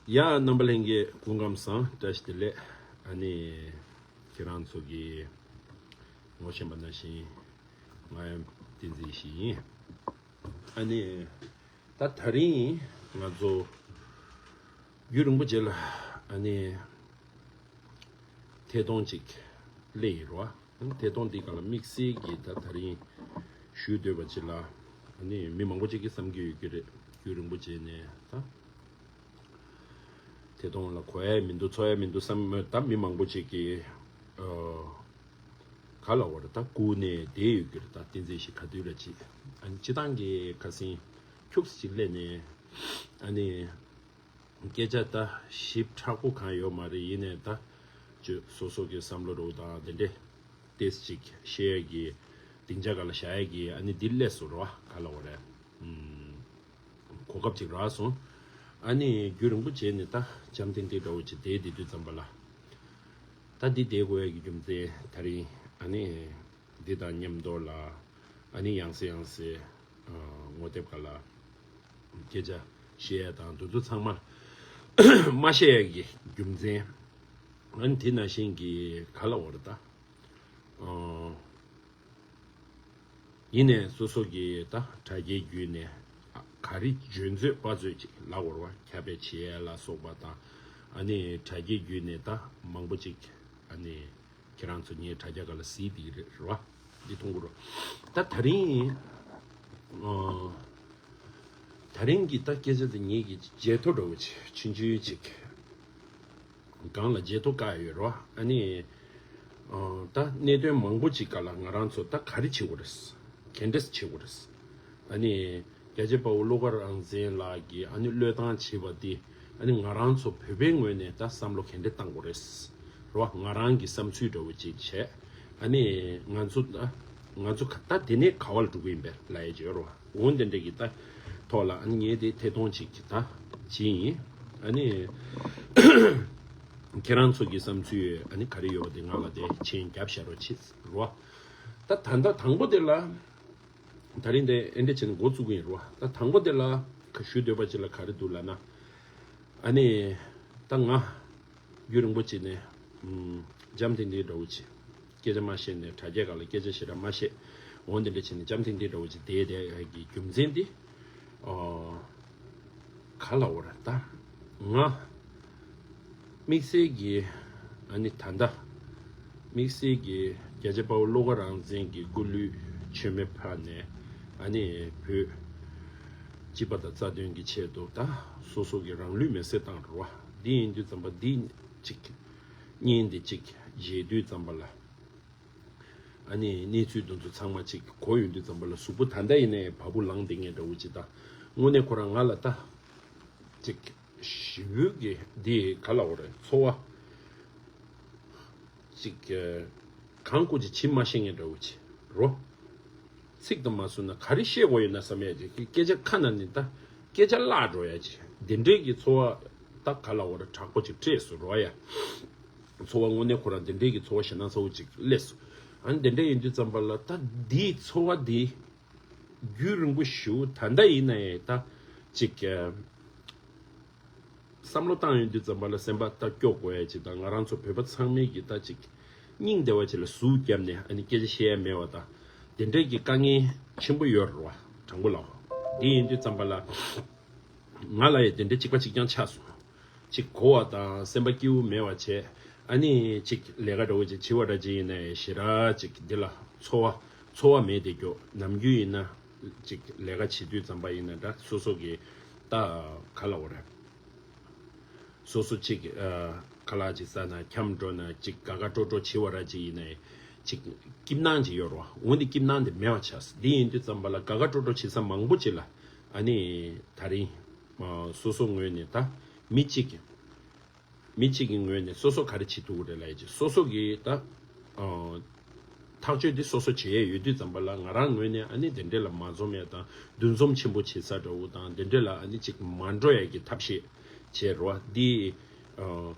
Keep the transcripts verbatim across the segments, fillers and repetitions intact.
ཡ། རྣམ་པ་ལྷན་རྒྱས་སྐུ་ཁམས་བཟང་། བཀྲ་ཤིས་བདེ་ལེགས། ཨ་ནི་ཁྱེད་རང་ཚོ་གིས་ངོ་ཤེས་པ་ནང་བཞིན་ང་ཡང་བསྟན་འཛིན་ཞིག་ཡིན། ཨ་ནི་ད་དེ་རིང་ང་ཚོ་རྒྱུན་རིང་པོ་རྗེས་ལ་ཨ་ནི་ཐད་གཏོང་ཅིག་སླེབས་ཡིན་རོ། ཐད་གཏོང་འདི་སྒང་ལ་དམིགས་བསལ་གྱིས་ད་དེ་རིང་ཞུ་འདོད་པ་ཅིག་ལ། ཨ་ནི་མི་མང་པོ་ཅིག་གིས་བསམ་གྱི་ཡོད་ཀྱི་རེད། རྒྱུན་རིང་པོ་རྗེས་ནས་ད་ཐད་གཏོང་ལ་གོ་ཡ་མི་འདུག་ཚོར་ཡ་མི་འདུག་བསམ། ད་མི་མང་པོ་ཅིག་གིས་ཨ་ག་ལབ་དགོས་རེད། ད་སྒུག་ནས་བསྡད་ཡོད་ཀྱི་རེད། ད་བསྟན་འཛིན་ཞིག་ག་དུས་ལ་ཅིག་ཨ་ནི་སྤྱིར་བཏང་གི་ཁ་སང་ཁྱུག་ཙམ་ཅིག་སླེབས་ནས་ཨ་ནི། སྐད་ཆ་ད་ཞིབ་ཕྲ་པོ་གང་ཡོད་མ་རེད། ཡིན་ནའི་ད་ཅིག་སོ་སོ་གི་བསམ་བློ་རོ་དང་དེ་འདྲས་ཏོག་ཙམ་ཅིག་བཤད་ཡ་གི་སྡིངས་ཆ་སྒང་ལ་བཞག་ཡ་གི་ཨ་ནི་འདི་སླེབས་སོང་རོ། ག་ལབ་དགོས་རེད། ཨུམ། གོ་སྐབས་ཅིག་རག་སོང་། ཨ་ནི་རྒྱུན་རིང་པོ་རྗེས་ནས་ད་འཇམ་ཐིང་ཐིང་འདྲ་བོ་ཅིག་བསྡད་བསྡད་དུས་ཙམ་པ་ལ། ད་འདི་བསྡད་དགོས་ཡ་གི་རྒྱུ་མཚན་ད་རིང་ཨ་ནི། འདི་དང་མཉམ་དུ་ལ་ཨ་ནི་ཡང་སེ་ཡང་སེ་ཨ་ངོ་དེབ་སྒང་ལ་སྐད་ཆ་བཤད་ཡ་དང་དེ་ཚོ་ཚང་མ་མ་བཤད་ཡ་གི་རྒྱུ་མཚན། ཨ་ནི་དེ་ནང་བཞིན་གྱི་ག་ལབ་དགོས་རེད་ད། ཨ་ཡིན་ནའི་སོ་སོ་གི་ད་དྲ་རྒྱའི་བརྒྱུད་ནས་ག་རེ་འཇོན་ཚོད་དཔག་ཚོད་ཅིག་ལབ་དགོས་རེད་བ། ཁྱབ་སྤེལ་བྱེད་ཡ་ལ་སོགས་པ་དང་། ཨ་ནི་དྲ་རྒྱའི་བརྒྱུད་ནས་ད་མང་པོ་ཅིག་ཨ་ནི། ཁྱེད་རང་ཚོ་ངའི་དྲ་རྒྱ་སྒང་ལ་གཟིགས་བསྡད་ཀྱི་རེད་རེད་བ། འདི་མཐོང་གི་རེད། ད་དེ་རིང་ཨ་དེ་རིང་གི་ད་སྐད་ཆ་དེ་ངེད་ཀྱི་བརྗེད་ཐོ་འདྲ་བོ་ཅིག་ཆུང་ཆུང་ཅིག་སྒང་ལ་བརྗེད་ཐོ་བཀག་ཡོད་རེད་བ། ཨ་ནི་ཨ་ད་གནད་དོན་མང་པོ་ཅིག་སྒང་ལ་ང་རང་ཚོ་ད་ག་རེ་བྱེད་དགོས་རེད། ག་འདྲས་བྱེད་དགོས་རེད། ཨ་ནི། རྒྱལ་གཅེས་དཔའ་བོ་བློ་དགའ་རང་བཙན་ལགས་ཀྱིས་ཨ་ནི་བློས་བཏང་བྱས་པ་འདི་ཨ་ནི་ང་རང་ཚོ་བོད་པའི་ངོས་ནས་ད་བསམ་བློ་ག་འདྲ་བཏང་དགོས་རེད། རེད་བ། ང་རང་གི་བསམ་ཚུལ་འདྲ་བོ་ཅིག་བྱས། ཨ་ནི་ང་ཚོ་ད་ང་ཚོ་ག་ད་འདི་ནས་ག་བ་ལ་འགྲོ་གི་ཡིན་པས་ལབ་ཡ་ཅིག་ཡོད་རེད་བ། འོ་འདི་འདྲ་གི་ད་ཐོག་ལ་ཨ་ནི་ངས་དེ་ཐད་གཏོང་ཅིག་གི་ད་བྱས་ཡིན། ཨ་ནི་ཁྱེད་རང་ཚོ་གི་བསམ་ཚུལ་ཨ་ནི་ག་རེ་ཡོད་པ་དེ་ང་ལ་དེ་མཆན་རྒྱབ་བཞག་རོགས་བྱེད། རེད་བ། ད་ད་ལྟ་དང་པོ་དེ་ལ། ད་རིང་དེ་ཨེ་འདྲ་བྱས་ནས་འགོ་བཙུགས་ཀྱི་ཡིན་རོ། ད་དང་པོ་དེ་ལ་ཞུ་འདོད་པ་ཅིག་ལ་ག་རེ་འདུག་ལབ་ན། ཨ་ནི། ད་ང་རྒྱུན་རིང་པོ་ཅིག་ནས་ཨམ་འཇམ་ཐིང་ཐིང་འདྲ་བོ་ཅིག་སྐད་ཆ་མ་བཤད་ནས། དྲ་རྒྱ་སྒང་ལ་སྐད་ཆ་ཞེ་དྲག་མ་བཤད། འོ་འདི་འདྲ་བྱས་ནས་འཇམ་ཐིང་ཐིང་འདྲ་བོ་ཅིག་བསྡད་བསྡད་ཡ་གི་རྒྱུ་མཚན་འདི། ཨོ། ག་ལབ་དགོས་རེད་ད། ང་དམིགས་བསལ་གྱི་ཨ་ནི་ད་ལྟ་དམིགས་བསལ་གྱི་རྒྱལ་གཅེས་དཔའ་བོ་བློ་དགའ་རང་བཙན་གྱི་སྐུ་ལུས་མཆོད་མེ་ཕབ་ནས། ཨ་ནི་བོད་སྤྱི་པ་དང་རྩ་དོན་གྱི་ཆེད་དུ་ད་སོ་སོ་གི་རང་ལུས་མེར་སྲེག་བཏང་རེད་བ། འདི་ཡིན་དུས་ཙམ་པ་འདི་གཅིག་བརྙན་འདི་གཅིག་མཇལ་དུས་ཙམ་པ་ལ། ཨ་ནི་གནས་ཚུལ་འདི་ཚོ་ཚང་མ་གཅིག་གོ་ཡོང་དུས་ཙམ་པ་ལ་གཟུགས་པོ་ད་ལྟ་ཡིན་ནའི་བ་སྤུ་ལངས་བསྡད་མཁན་འདྲ་བོ་ཅིག་དང་། དངོས་གནས་ཁོ་རང་ང་ལ་ད་གཅིག་ཞེ་པོ་གི་འདི་ག་ལབ་དགོས་རེད། ཚོར་བ་གཅིག་གང་དགོས་ཅིག་བྱེད་མ་ཤེས་མཁན་འདྲ་བོ་ཅིག་རོ། ཚིག་དང་མ་བཟོས་ན་ག་རེ་བཤད་དགོས་ཡོད་ན་བསམ་ཡ་ཅིག་སྐད་ཆ་ཁ་ནང་ནས་ད་སྐད་ཆ་བརླག་འགྲོ་ཡ་ཅིག་འདི་འདྲའི་གི་ཚོར་བ་ད་ག་ལབ་དགོས་རེད། དྲག་པོ་ཅིག་སྤྲད་སོང་རོ་ཡ། ཚོར་བ་དངོས་གནས་ཁོ་རང་དེ་འདྲའི་གི་ཚོར་བ་ཞེ་དྲག་ཚ་བོ་ཅིག་སླེབས་སོང་། ཨ་ནི་དེ་འདྲ་ཡིན་དུས་ཙམ་པ་ལ་ད་འདིའི་ཚོར་བ་འདི་རྒྱུན་རིང་པོ་ཞིག་ད་ལྟ་ཡིན་ན་ཡང་ད་ཅིག་བསམ་བློ་བཏང་ཡོང་དུས་ཙམ་པ་ལ་སེམས་པ་ད་སྐྱོ་དགོས་ཡ་ཅིག་དང་། ང་རང་ཚོ་བོད་པ་ཚང་མའི་གི་ད་ཅིག་སྙིང་བདེ་བ་ཅིག་ལ་ཟུག་བརྒྱབ་ནས་ཨ་ནི་སྐད་ཆ་བཤད་ཡ་མེད་པ་དང་། དེ་འདྲའི་གི་དཀའ་ངལ་ཆེན་པོ་ཡོད་རེད་བ། དྲང་པོ་ལབ། འདི་ཡིན་དུས་ཙམ་པ་ལ་ང་ལ་ཡང་དེ་འདྲ་གཅིག་པ་གཅིག་རྐྱང་ཆགས་སོང་། ཅིག་གོ་བ་དང་སེམས་པ་སྐྱིད་པོ་མེད་པ་བྱས། ཨ་ནི་ཅིག་ལས་ཀ་འདྲ་བོ་ཅིག་བྱེད་པ་འདྲ་ཅིག་ཡིན་ན་ཡང་ཞེ་དྲག་ཅིག་འདི་ལ་ཚོར་བ་ཚོར་བ་མེད་དེ་སྐྱོ། ནམ་རྒྱུན་ཡིན་ན་ཅིག་ལས་ཀ་བྱེད་དུས་ཙམ་པ་ཡིན་ན་འདྲ། སོ་སོ་གི་ད་ག་ལབ་དགོས་རེད། སོ་སོ་ཅིག་ཨ་ཁ་ལག་ཅིག་ཟ་ན་འཁྱམས་འགྲོ་ན་ཅིག་དགའ་དགའ་སྤྲོ་སྤྲོ་བྱེད་པ་འདྲ་ཅིག་ཡིན་ན་ཡང་ཅིག་སྐྱིད་སྣང་ཅིག་ཡོད་རེད་བ། འོ་འདི་སྐྱིད་སྣང་འདི་མེད་པ་ཆགས་སོང་། འདི་ཡིན་དུས་ཙམ་པ་ལ་དགའ་དགའ་སྤྲོ་སྤྲོ་བྱེད་ས་མང་པོ་ཅིག་ལ་ཨ་ནི་ད་རིང་སོ་སོ་ངོས་ནས་ད་མི་གཅིག་གི་མི་གཅིག་གི་ངོས་ནས་སོ་སོ་ག་རེ་བྱེད་ཐུབ་ཀྱི་རེད་ལབ་ཡ་ཅིག་སོ་སོ་གི་ད་ཨ་ཐག་གཅོད་འདི་སོ་སོ་བྱེད་ཡས་ཡོད་དུས་ཙམ་པ་ལ། ང་རང་ངོས་ནས་ཨ་ནི་དེ་འདྲས་ལ་མ་འཛོམས་ཡས་དང་། འདུ་འཛོམས་ཆེན་པོ་བྱེད་ས་འདྲ་བོ་དང་། དེ་འདྲས་ལ་ཨ་ནི་ཅིག་མ་འགྲོ་ཡས་ཀྱི་ཐབས་ཤེས་བྱས་རོ། འདི་ཨ་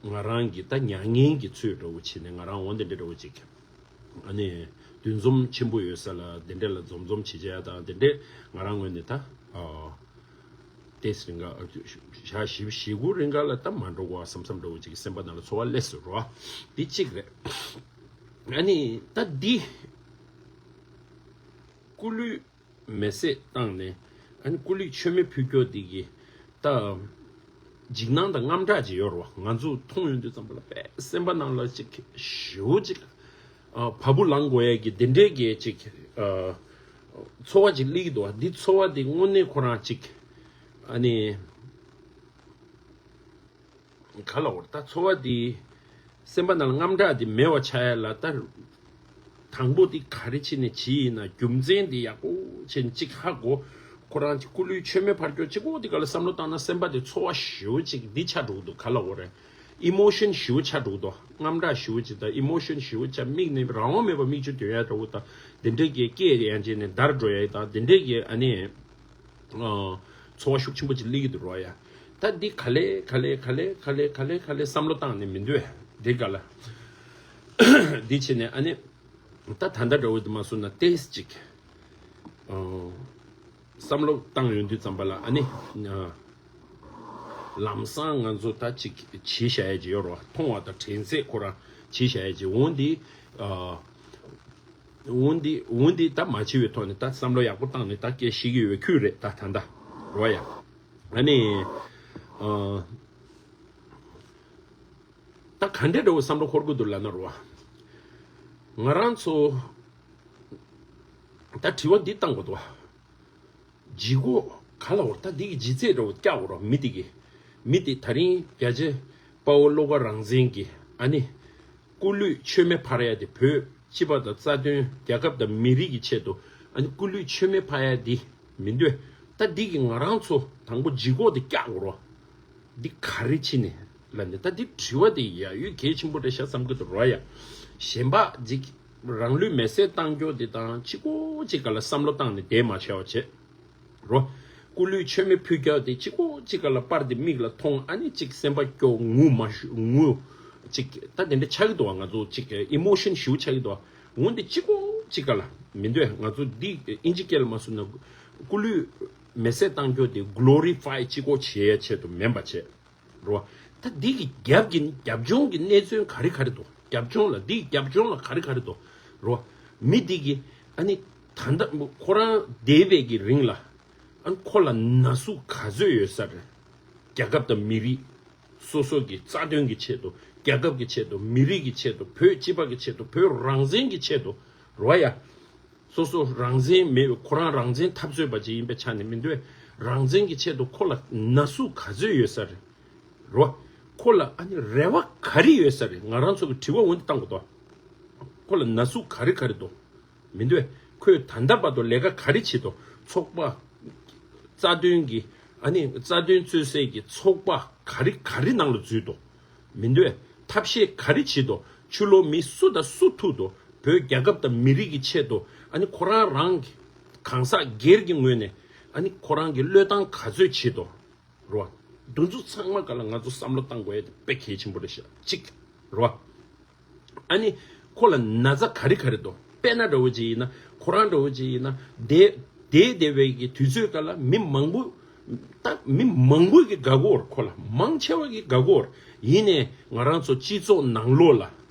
ང་རང་གི་ད་མྱ་ངན་གྱི་ཚོད་འདྲ་བོ་བྱས་ནས། ང་རང་འོ་དེ་འདྲས་འདྲ་བོ་ཅིག་ཨ་ནི་འདུ་འཛོམས་ཆེན་པོ་ཡོད་ས་ལ་དེ་འདྲས་ལ་འཛོམས་འཛོམས་བྱེད་བྱས་ཡ་དང་། དེ་འདྲས་ང་རང་ངོས་ནས་ད་ཨ་ ཏེས་རིང་ག་ཞག་བཞི་བཅུ་ཞེ་དགུ་རིང་ག་ལ་ད་མ་འགྲོ་གོ་བསམ་བསམ་འདྲ་བོ་ཅིག་སེམས་པ་ནང་ལ་ཚོར་བ་སླེབས་སོང་རོ། འདི་གཅིག་རེད། ཨ་ནི་ད་འདི་སྐུ་ལུས་མེ་བསྲེགས་བཏང་ནས་ཨ་ནི་སྐུ་ལུས་མཆོད་མེ་ཕུལ་རྒྱུ་འདི་གི་ད་འཇིགས་སྣང་དང་དངངས་སྐྲག་ཅིག་ཡོད་རེད་བ། ང་ཚོ་མཐོང་ཡོང་དུས་ཙམ་པ་ལ་དཔེ་སེམས་པ་ནང་ལ་ཅིག་ཞེ་པོ་ཅིག་ཨ་བ་སྤུ་ལངས་དགོས་ཡས་ཀྱི་དེ་འདྲས་ཀྱི་ཅིག་ཨ་ཚོར་བ་ཅིག་སླེབས་ཀྱི་འདུག་བ། འདི་ཚོར་བ་འདི་དངོས་གནས་ཁོ་རང་ཅིག་ཨ་ནི་ག་ལ་འོར་ད་ཚོར་བ་འདི་སེམས་པ་ནང་ལ་དངངས་སྐྲག་འདི་མེད་པ་ཆགས་ཡ་ལ་ད། དང་པོ་དེ་ག་རེ་བྱས་ནས་བྱས་ཡིན་ན་རྒྱུ་མཚན་དེ་ཡག་པོ་བྱས་ནས་གཅིག་ཧ་གོ། ཁོ་རང་གི་སྐུ་ལུས་མཆོད་མེ་ཕར་སྐྱོར་གཅིག་པོ་དེ་ག་ལ་བསམ་བློ་བཏང་ན་སེམས་པ་དེ་ཚོར་བ་ཞེ་པོ་ཅིག་འདི་ཆགས་འགྲོ་གི་འདུག་ག་ལ་འོ་རེད། ཨི་མོ་ཤན་ཞེ་པོ་ཆགས་འགྲོ་གི་འདུག་དངངས་སྐྲག་ཞེ་པོ་ཅིག་དང་ཨི་མོ་ཤན་ཞེ་པོ་ཆགས། མིག་ནས་རང་དབང་མེད་པ་མིག་ཆུ་ཐོན་ཡ་འདྲ་བོ་དང་དེ་འདྲས་ཀྱི་སྐད་ཡང་བྱས་ནས་འདར་འགྲོ་ཡ་དང་དེ་འདྲས་ཀྱི་ཨ་ནི། ཨ་ཚོར་བ་ཤུགས་ཆེན་པོ་ཅིག་སླེབས་ཀྱི་འདུག་རོ་ཡ། ད་འདི་ག་ལེ་ག་ལེ་ག་ལེ་ག་ལེ་ག་ལེ་ག་ལེ་བསམ་བློ་བཏང་ནས་མི་འདུག་ཨེ། འདི་ག་ལ། འདི་བྱས་ནས་ཨ་ནི། ད་ད་ལྟ་འདྲ་བོ་འདི་མ་སོང་ན་ཏེས་ཅིག་ཨ་བསམ་བློ་བཏང་ཡོང་དུས་ཙམ་པ་ལ་ཨ་ནི། ཨ་ལམ་སང་ང་ཚོ་ད་ཅིག་བྱས་བཞག་ཡ་ཅིག་ཡོད་རོ། མཐོང་བ་དང་དྲན་ཚད་ཁོ་རང་བྱས་བཞག་ཡ་ཅིག་འོང་འདི། ཨ། འོན་ཏེ་འོན་ཏེ་ད་མ་བྱས་པའི་ཐོག་ནས་ད་བསམ་བློ་ཡག་པོ་བཏང་ནས་ད་སྐད་བཤད་ཀྱི་ཡོད་པའི་ཁུལ་རེད་ད་ད་ལྟ་རོ་ཡ། ཨ་ནི་ཨ་ད་ག་འདྲ་འདྲ་བོ་བསམ་བློ་འཁོར་དགོས་འདུག་ལབ་ན་རོ། ང་རང་ཚོ་ད་དྲི་བ་འདི་བཏང་དགོས་འདུག་བ། ལྗིད་ཁོག་ག་ལ་འོར་ད་འདི་གི་ལྗིད་ཚད་འདྲ་བོ་སྐྱག་འོར་མི་འདི་གི་མི་འདི་ད་རིང་རྒྱ་ཆེ་དཔའ་བོ་བློ་དགའ་རང་བཙན་གྱི་ཨ་ནི། སྐུ་ལུས་མཆོད་མེ་ཕར་ཡ་དེ་བོད་སྤྱི་པ་དང་རྩ་དོན་རྒྱལ་ཁབ་དང་མི་རིགས་ཀྱི་ཆེད་དུ་ཨ་ནི་སྐུ་ལུས་མཆོད་མེ་ཕར་ཡ་དེ་མི་འདོད། ད་འདི་གི་ང་རང་ཚོ་དང་པོ་ལྗིད་ཁོག་དེ་བཀྱག་དགོས་རོ། འདི་ག་རེ་ཕྱིན་ནས་ལ་འདི་ད་འདི་དྲི་བ་དེ་ཡ་ཡོད་གལ་ཆེན་པོ་རེད་ཤག་བསམ་གི་འདུག་རོ་ཡ། གཞན་པ་ཅིག་རང་ལུས་མེ་བསྲེགས་བཏང་རྒྱུ་དེ་དང་གཅིག་པོ་གཅིག་ག་ལ་བསམ་བློ་བཏང་ནས་བསྡད་མ་བྱས་པ་བྱེད། རོ། སྐུ་ལུས་མཆོད་མེ་ཕུལ་རྒྱུ་དེ་གཅིག་པོ་གཅིག་ག་ལ་པར་དེ་མིག་ལ་མཐོང་ཨ་ནི་གཅིག་སེམས་པ་སྐྱོ་ངུ་མ་ཤུ་ངུ། གཅིག་ད་དེ་འདྲ་ཆགས་ཀྱི་འདུག་བ། ང་ཚོ་གཅིག་ཨི་མོ་ཤན་ཞེ་པོ་ཆགས་ཀྱི་འདུག་བ། འོན་ཏེ་གཅིག་པོ་གཅིག་ག་ལ་མི་འདོད། ང་ཚོ་འདི་ཨིན་ཇི་སྐད་ལ་མ་སོང་ན་སྐུ་ལུས་མེ་བསྲེགས་བཏང་རྒྱུ་དེ་གྷ་ལོ་རི་ཕའི་གཅིག་པོ་བྱེད་ཡ་ཆེད་དུ་མིན་པ་བྱེད། རོ། ད་འདི་གི་རྒྱབ་ཀྱི་རྒྱབ་ལྗོངས་ཀྱི་གནས་ཚུལ་ག་རེ་ག་རེ་འདུག་རྒྱབ་ལྗོངས་ལ་འདི་གི་རྒྱབ་ལྗོངས་ལ་ག་རེ་ག་རེ་འདུག་རོ། མི་འདི་གི་ཨ་ནི་ད་ལྟ་ཁོ་རང་བསྡད་པའི་གི་རིང་ལ་ཨ་ནི་ཁོ་ལ་ན་ཟུག་ག་ཚོད་ཡོད་ས་རེད། རྒྱལ་ཁབ་དང་མི་རིགས་སོ་སོ་གི་རྩ་དོན་གྱི་ཆེད་དུ་རྒྱལ་ཁབ་ཀྱི་ཆེད་དུ་མི་རིགས་ཀྱི་ཆེད་དུ་བོད་སྤྱི་པ་གི་ཆེད་དུ་བོད་རང་བཙན་གྱི་ཆེད་དུ་རོ་ཡ། སོ་སོ་རང་བཙན་མེད་པའི་ཁོ་རང་རང་བཙན་འཐབ་རྩོད་པ་ཅིག་ཡིན་པའི་ཆ་ནས་མི་འདོད། རང་བཙན་གྱི་ཆེད་དུ་ཁོ་ལ་ན་ཟུག་ག་ཚོད་ཡོད་ས་རེད། རོ། ཁོ་ལ་ཨ་ནི་རེ་བ་ག་རེ་ཡོད་ས་རེད། ང་རང་ཚོ་གི་དྲི་བ་འོ་འདི་བཏང་དགོས་དོ། ཁོ་ལ་ན་ཟུག་ག་རེ་ག་རེ་འདུག་མི་འདོད། ཁོས་ད་ལྟ་བར་དུ་ལས་ཀ་ག་རེ་བྱེད་དོ། ཚོགས་པ། རྩ་དོན་གྱི་ཨ་ནི་རྩ་དོན་རྩོད་སའི་གི་ཚོགས་པ་ག་རེ་ག་རེ་ནང་ལ་འཛུལ་དོ། མི་འདོད། ཐབས་ཤེས་ག་རེ་བྱེད་དོ། ཕྱི་ལོགས་མི་སུ་དང་སུ་ཐུག་དོ། བོད་རྒྱལ་ཁབ་དང་མི་རིགས་ཀྱི་ཆེད་དུ་ཨ་ནི་ཁོ་རང་རང་གི་གང་ཟག་སྒེར་གྱི་ངོས་ནས་ཨ་ནི་ཁོ་རང་གི་བློས་བཏང་ག་ཚོད་བྱེད་དོ། རོ། འདི་ཚོ་ཚང་མ་ག་ལ་ང་ཚོ་བསམ་བློ་བཏང་དགོས་ཡ་དེ་དཔེ་གལ་ཆེན་པོ་རེད་ཤག་གཅིག་རོ། ཨ་ནི་ཁོ་ལ་ན་ཚ་ག་རེ་ག་རེ་འདུག་དཔེར་ན་འདྲ་བོ་ཅིག་ཡིན་ན་ཁོ་རང་འདྲ་བོ་ཅིག་ཡིན་ན་བསྡད་བསྡད་བསྡད་པའི་གི་དུས་ཚོད་ག་ལ་མི་མང་པོ། ད་མི་མང་པོ་གི་དགའ་གོ་ར། ཁོ་ལ་མང་ཆེ་བ་གི་དགའ་གོ་ར། ཡིན་ནའི་ང་རང་ཚོ་སྤྱི་ཚོགས་ནང་ལོགས་ལ།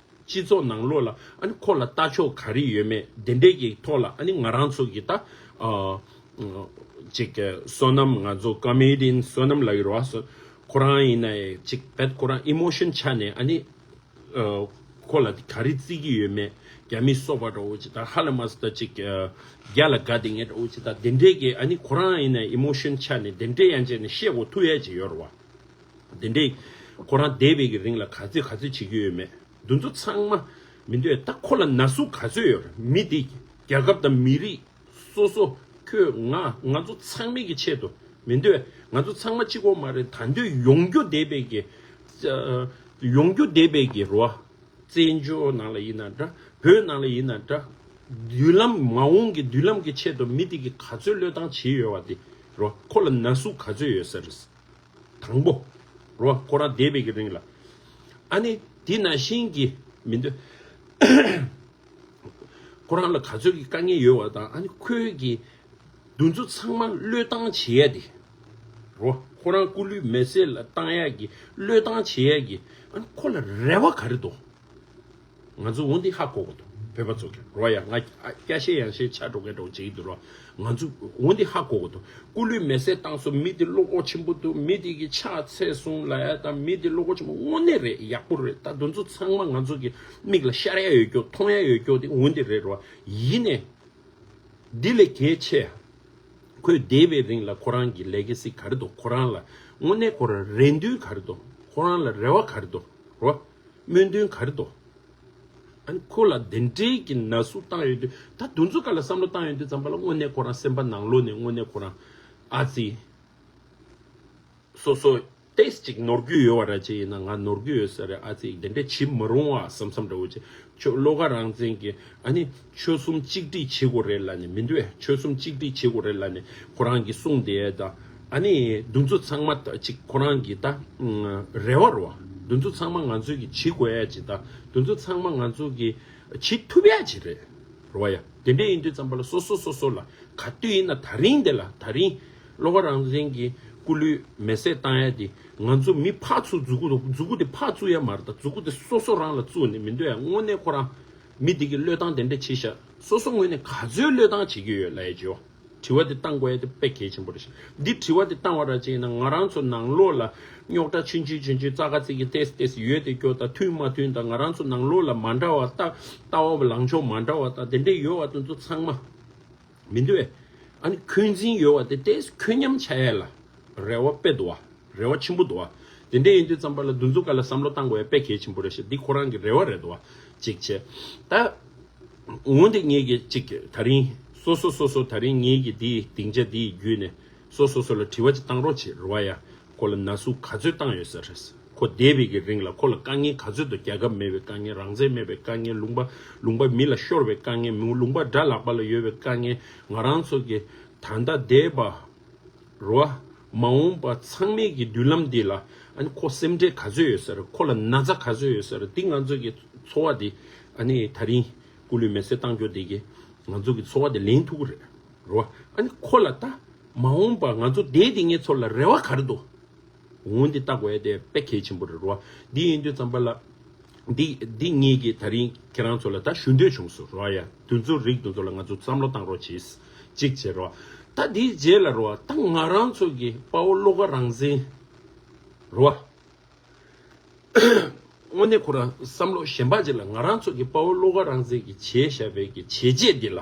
སྤྱི་ཚོགས་ནང་ལོགས་ལ་ཨ་ནི་ཁོ་ལ་ལྟ་ཕྱོགས་ག་རེ་ཡོད་མེད་དེ་འདྲའི་གི་ཐོག་ལ་ཨ་ནི་ང་རང་ཚོ་གི་ད་ཨ་ཅིག་བསོད་ནམས་ང་ཚོ་ཀོ་མེ་ཌི་ཡན་བསོད་ནམས་ལགས་ཡོད་རེད་བ། ཁོ་རང་ཡིན་ན་ཡང་ཅིག་བེད་ཁོ་རང་ཨི་མོ་ཤན་ཆ་ནས་ཨ་ནི་ཨ་ཁོ་ལ་ག་རེ་བརྩི་གི་ཡོད་མེད། རྒྱ་མི་སོག་པ་འདྲ་བོ་ཅིག་ད་ཧ་ལས་མ་སོང་ད་ཅིག་ཨ་རྒྱ་ལ་དགའ་བསྡད་མཁན་འདྲ་བོ་ཅིག་ད་དེ་འདྲའི་གི་ཨ་ནི་ཁོ་རང་ཡིན་ན་ཨི་མོ་ཤན་ཆ་ནས་དེ་འདྲའི་ཡང་བྱས་ནས་བཤད་དགོས་ཐུག་ཡ་ཅིག་ཡོད་རེད་བ། དེ་འདྲའི་ཁོ་རང་བསྡད་པའི་གི་རིང་ལ་ག་ཚོད་ག་ཚོད་བྱེད་ཀྱི་ཡོད་མེད། འདི་ཚོ་ཚང་མ་མི་འདོད། ད་ཁོ་ལ་ན་ཟུག་ག་ཚོད་ཡོད་རེད། མི་འདི་རྒྱལ་ཁབ་དང་མི་རིགས་སོ་སོ་ཁྱོད་ང་ང་ཚོ་ཚང་མའི་གི་ཆེད་དུ་མི་འདོད། ང་ཚོ་ཚང་མ་གཅིག་པོ་མ་རེད། ད་འདོད་ཡོང་རྒྱུ་བསྡད་པའི་གི་ཡོང་རྒྱུ་བསྡད་པའི་གི་རོ། བཙན་བྱོལ་ནང་ལ་ཡིན་ན་འདྲ། བོད་ནང་ལ་ཡིན་ན་འདྲ། མདུན་ལམ་མ་འོངས་ཀྱི་མདུན་ལམ་གྱི་ཆེད་དུ་མི་དེ་གི་ག་ཚོད་བློས་བཏང་བྱས་ཡོད་བ་དེ་རོ། ཁོ་ལ་ན་ཟུག་ག་ཚོད་ཡོད་ས་རེད། དང་པོ། རོ། ཁོ་རང་བསྡད་པའི་གི་རིང་ལ། ཨ་ནི་དེ་ནང་བཞིན་གྱི་མི་འདོད། ཁོ་རང་ལ་ག་ཚོད་ཀྱི་དཀའ་ངལ་ཡོད་བ་དང་ཨ་ནི་ཁོའི་གི་འདུ་འཛི་ཚང་མ་བློས་བཏང་བྱེད་ཡ་དེ། རོ། ཁོ་རང་སྐུ་ལུས་མེ་སྲེག་ལ་བཏང་ཡག་གི་བློས་བཏང་བྱེད་ཡག་གི་ཨ་ནི་ཁོ་ལ་རེ་བ་ག་རེ་འདུག་ང་ཚོ་འོ་འདི་ཧ་གོ་དགོས་འདུག་བོད་པ་ཚོ་གི་རོ་ཡ། ང་ཨ་སྐྱ་ཤས་ཡང་ཤས་ཆགས་འགྲོ་མཁན་འདྲ་བོ་བྱེད་ཀྱི་འདུག་རོ། ང་ཚོ་འོ་འདི་ཧ་གོ་དགོས་འདུག་སྐུ་ལུས་མེ་སྲེག་བཏང་སོང་། མི་འདི་བློ་ཁོག་ཆེན་པོ་འདུག་མི་འདི་གི་ཕྱག་འཚལ་སོང་ལབ་ཡ་དང་མི་འདི་བློ་ཁོག་ཆེན་པོ་དངོས་གནས་རེད། ཡག་པོ་རེད། ད་འདི་ཚོ་ཚང་མ་ང་ཚོ་གི་མིག་ལ་ཤར་ཡ་ཡོད་རྒྱུ་མཐོང་ཡ་ཡོད་རྒྱུ་དེ་འོ་འདི་རེད་རོ། ཡིན་ནས། འདི་ལས་གལ་ཆེ། ཁོས་འདས་པའི་རིང་ལ་ཁོ་རང་གི་ལེ་གེ་སི་ག་རེ་འདུག་ཁོ་རང་ལ་དངོས་གནས་ཁོ་རང་རེ་འདུན་ག་རེ་འདུག་ཁོ་རང་ལ་རེ་བ་ག་རེ་འདུག་རོ། སྨོན་འདུན་ག་རེ་འདུག་ཨ་ནི་ཁོ་ལ་དེ་འདྲའི་གི་ན་ཟུག་བཏང་ཡོད་དུས་ད་དུས་ཚོད་ག་ལ་བསམ་བློ་བཏང་ཡོད་དུས་ཙམ་པ་ལ་དངོས་གནས་ཁོ་རང་སེམས་པ་ནང་ལོགས་ནས་དངོས་གནས་ཁོ་རང་ཨ་ཙི། སོ་སོ་ཏེས་ཅིག་ནོར་རྒྱུ་ཡོད་བ་ར་ཅིག་ཡིན་ན་ང་ནོར་རྒྱུ་ཡོད་ས་རེད། ཨ་ཙི་དེ་འདྲ་བྱེད་མ་རུང་བ་བསམ་བསམ་འདྲ་བོ་ཅིག་ཆོས་བློ་དགའ་རང་བཙན་གྱི་ཨ་ནི་ཆོལ་གསུམ་གཅིག་སྒྲིལ་བྱེད་དགོས་རེད་ལབ་ནས་མི་འདུག་ཨེ། ཆོལ་གསུམ་གཅིག་སྒྲིལ་བྱེད་དགོས་རེད་ལབ་ནས་ཁོ་རང་གིས་གསུངས་བསྡད་ཡས་དང་ཨ་ནི་འདུ་འཛོ་ཚང་མ་ད་ཅིག་ཁོ་རང་གི་ད་རེ་བ་རེད་བ། འདུ་འཛོ་ཚང་མ་ང་ཚོས་ཀྱི་བྱེད་དགོས་ཡ་ཅིག་ད་འདུ་འཛོ་ཚང་མ་ང་ཚོས་ཀྱི་བྱེད་ཐུབ་ཡ་ཅིག་རེད། རེད་བ་ཡ། དེ་འདྲ་ཡིན་དུས་ཙམ་པ་ལ་སོ་སོ་སོ་སོ་ལ་ག་དུས་ཡིན་ན་ད་རིང་དེ་ལ་ད་རིང་བློ་དགའ་རང་བཙན་གྱི་སྐུ་ལུས་མེ་སྲེག་བཏང་ཡ་དེ་ང་ཚོ་མི་ཕར་ཚུར་མཛུ་གུ་དང་མཛུ་གུ་དེ་ཕར་བཙུགས་ཡ་མ་རེད། ད་མཛུ་གུ་དེ་སོ་སོ་རང་ལ་བཙུགས་ནས་མི་འདོད་ཡ། དངོས་གནས་ཁོ་རང་མི་དེ་གི་བློས་བཏང་དེ་འདྲ་བྱེད་ཤག་སོ་སོ་ངོས་ནས་ག་ཚོད་བློས་བཏང་བྱེད་ཀྱི་ཡོད་ལབ་ཡ་ཅིག་ཡོད། དྲི་བ་དེ་བཏང་དགོས་ཡ་དེ་དཔེ་གལ་ཆེན་པོ་རེད་ཤག་འདི་དྲི་བ་དེ་བཏང་བ་ར་ཅིག་ཡིན་ན་ང་རང་ཚོ་ནང་ལོགས་ལ་རྙོག་དྲ་ཆུང་ཆུང་ཆུང་ཆུང་ཙག་ག་ཙིག་གི་ཏེས་ཏེས་ཡོད་དེ་སྐྱོ་ད་མཐུན་མ་མཐུན་ད་ང་རང་ཚོ་ནང་ལོགས་ལ་མ་འདྲ་བ་ལྟ་ལྟ་བ་ལངས་ཕྱོགས་མ་འདྲ་བ་ད་དེ་འདྲས་ཡོད་བ་དེ་ཚོ་ཚང་མ་མི་འདུག་ཨེ། ཨ་ནི་འཁོན་འཛིན་ཡོད་བ་དེ་ཏེས་འཁོན་མཉམ་ཆགས་ཡ་ལ་རེ་བ་དཔེ་འདུག་བ། རེ་བ་ཆེན་པོ་འདུག་བ། དེ་འདྲས་ཡིན་དུས་ཙམ་པ་ལ་འདུ་འཛོམས་སྒང་ལ་བསམ་བློ་བཏང་དགོས་ཡ་དཔེ་གལ་ཆེན་པོ་རེད་ཤག་འདི་ཁོ་རང་གི་རེ་བ་རེད་འདུག་བ། གཅིག་བྱས། ད། འོན་ཏེ་ངེད་ཀྱིས་གཅིག་ད་རིང་སོ་སོ་སོ་སོ་ད་རིང་ངེད་ཀྱིས་འདིའི་སྡིངས་ཆ་འདིའི་བརྒྱུད་ནས་སོ་སོ་སོ་ལ་དྲི་བ་ཅིག་བཏང་རོགས་བྱེད་རོ་ཡ། ཁོ་ལ་ན་ཟུག་ག་ཚོད་བཏང་ཡོད་ས་རེད། ཁོ་འདས་པའི་གི་རིང་ལ་ཁོ་ལ་དཀའ་ངལ་ག་ཚོད་འདུག་རྒྱལ་ཁབ་མེད་པའི་དཀའ་ངལ། རང་བཙན་མེད་པའི་དཀའ་ངལ། ལུང་པ་ལུང་པ་མི་ལ་ཤོར་བའི་དཀའ་ངལ། མི་ལུང་པ་དགྲ་ལག་པ་ལ་ཡོད་པའི་དཀའ་ངལ། ང་རང་ཚོ་གི་ད་ལྟ་འདས་པ་རོ། མ་འོངས་པ་ཚང་མའི་གི་མདུན་ལམ་འདི་ལ་ཨ་ནི་ཁོ་སེམས་ཁྲལ་ག་ཚོད་ཡོད་ས་རེད། ཁོ་ལ་ན་ཚ་ག་ཚོད་ཡོད་ས་རེད། འདི་ང་ཚོ་གི་ཚོར་བ་འདི་ཨ་ནི་ད་རིང་སྐུ་ལུས་མེ་སྲེག་བཏང་རྒྱུ་འདི་གི་ང་ཚོ་གི་ཚོར་བ་འདི་ལེན་ཐུབ་ཀྱི་རེད་རོ། ཨ་ནི་ཁོ་ལ་ད་མ་འོངས་པ་ང་ཚོ་འདས་དེ་ངེད་ཚོ་ལ་རེ་བ་ག་རེ་འདུག་འོན་ཏེ་ལྟ་དགོས་ཡ་དེ་དཔེ་གལ་ཆེན་པོ་རེད་རོ། འདི་ཡིན་དུས་ཙམ་པ་ལ། འདི་འདི་ངེད་ཀྱིས་ད་རིང་ཁྱེད་རང་ཚོ་ལ་ད་ཞུ་འདོད་བྱུང་སོང་རོ་ཡ། དུས་ཚོད་རིགས་དེ་ཚོ་ལ་ང་ཚོ་བསམ་བློ་བཏང་རོགས་གྱིས། གཅིག་བྱེད་རོ། ད་འདིའི་རྗེས་ལ་རོ་ད་ང་རང་ཚོ་གི་དཔའ་བོ་བློ་དགའ་རང་བཙན་རོ། དངོས་གནས་ཁོ་རང་བསམ་བློ་གཞན་པ་ཅིག་ལ་ང་རང་ཚོ་གི་དཔའ་བོ་བློ་དགའ་རང་བཙན་གྱི་བྱས་བཞག་པའི་གི་བྱས་རྗེས་འདི་ལ་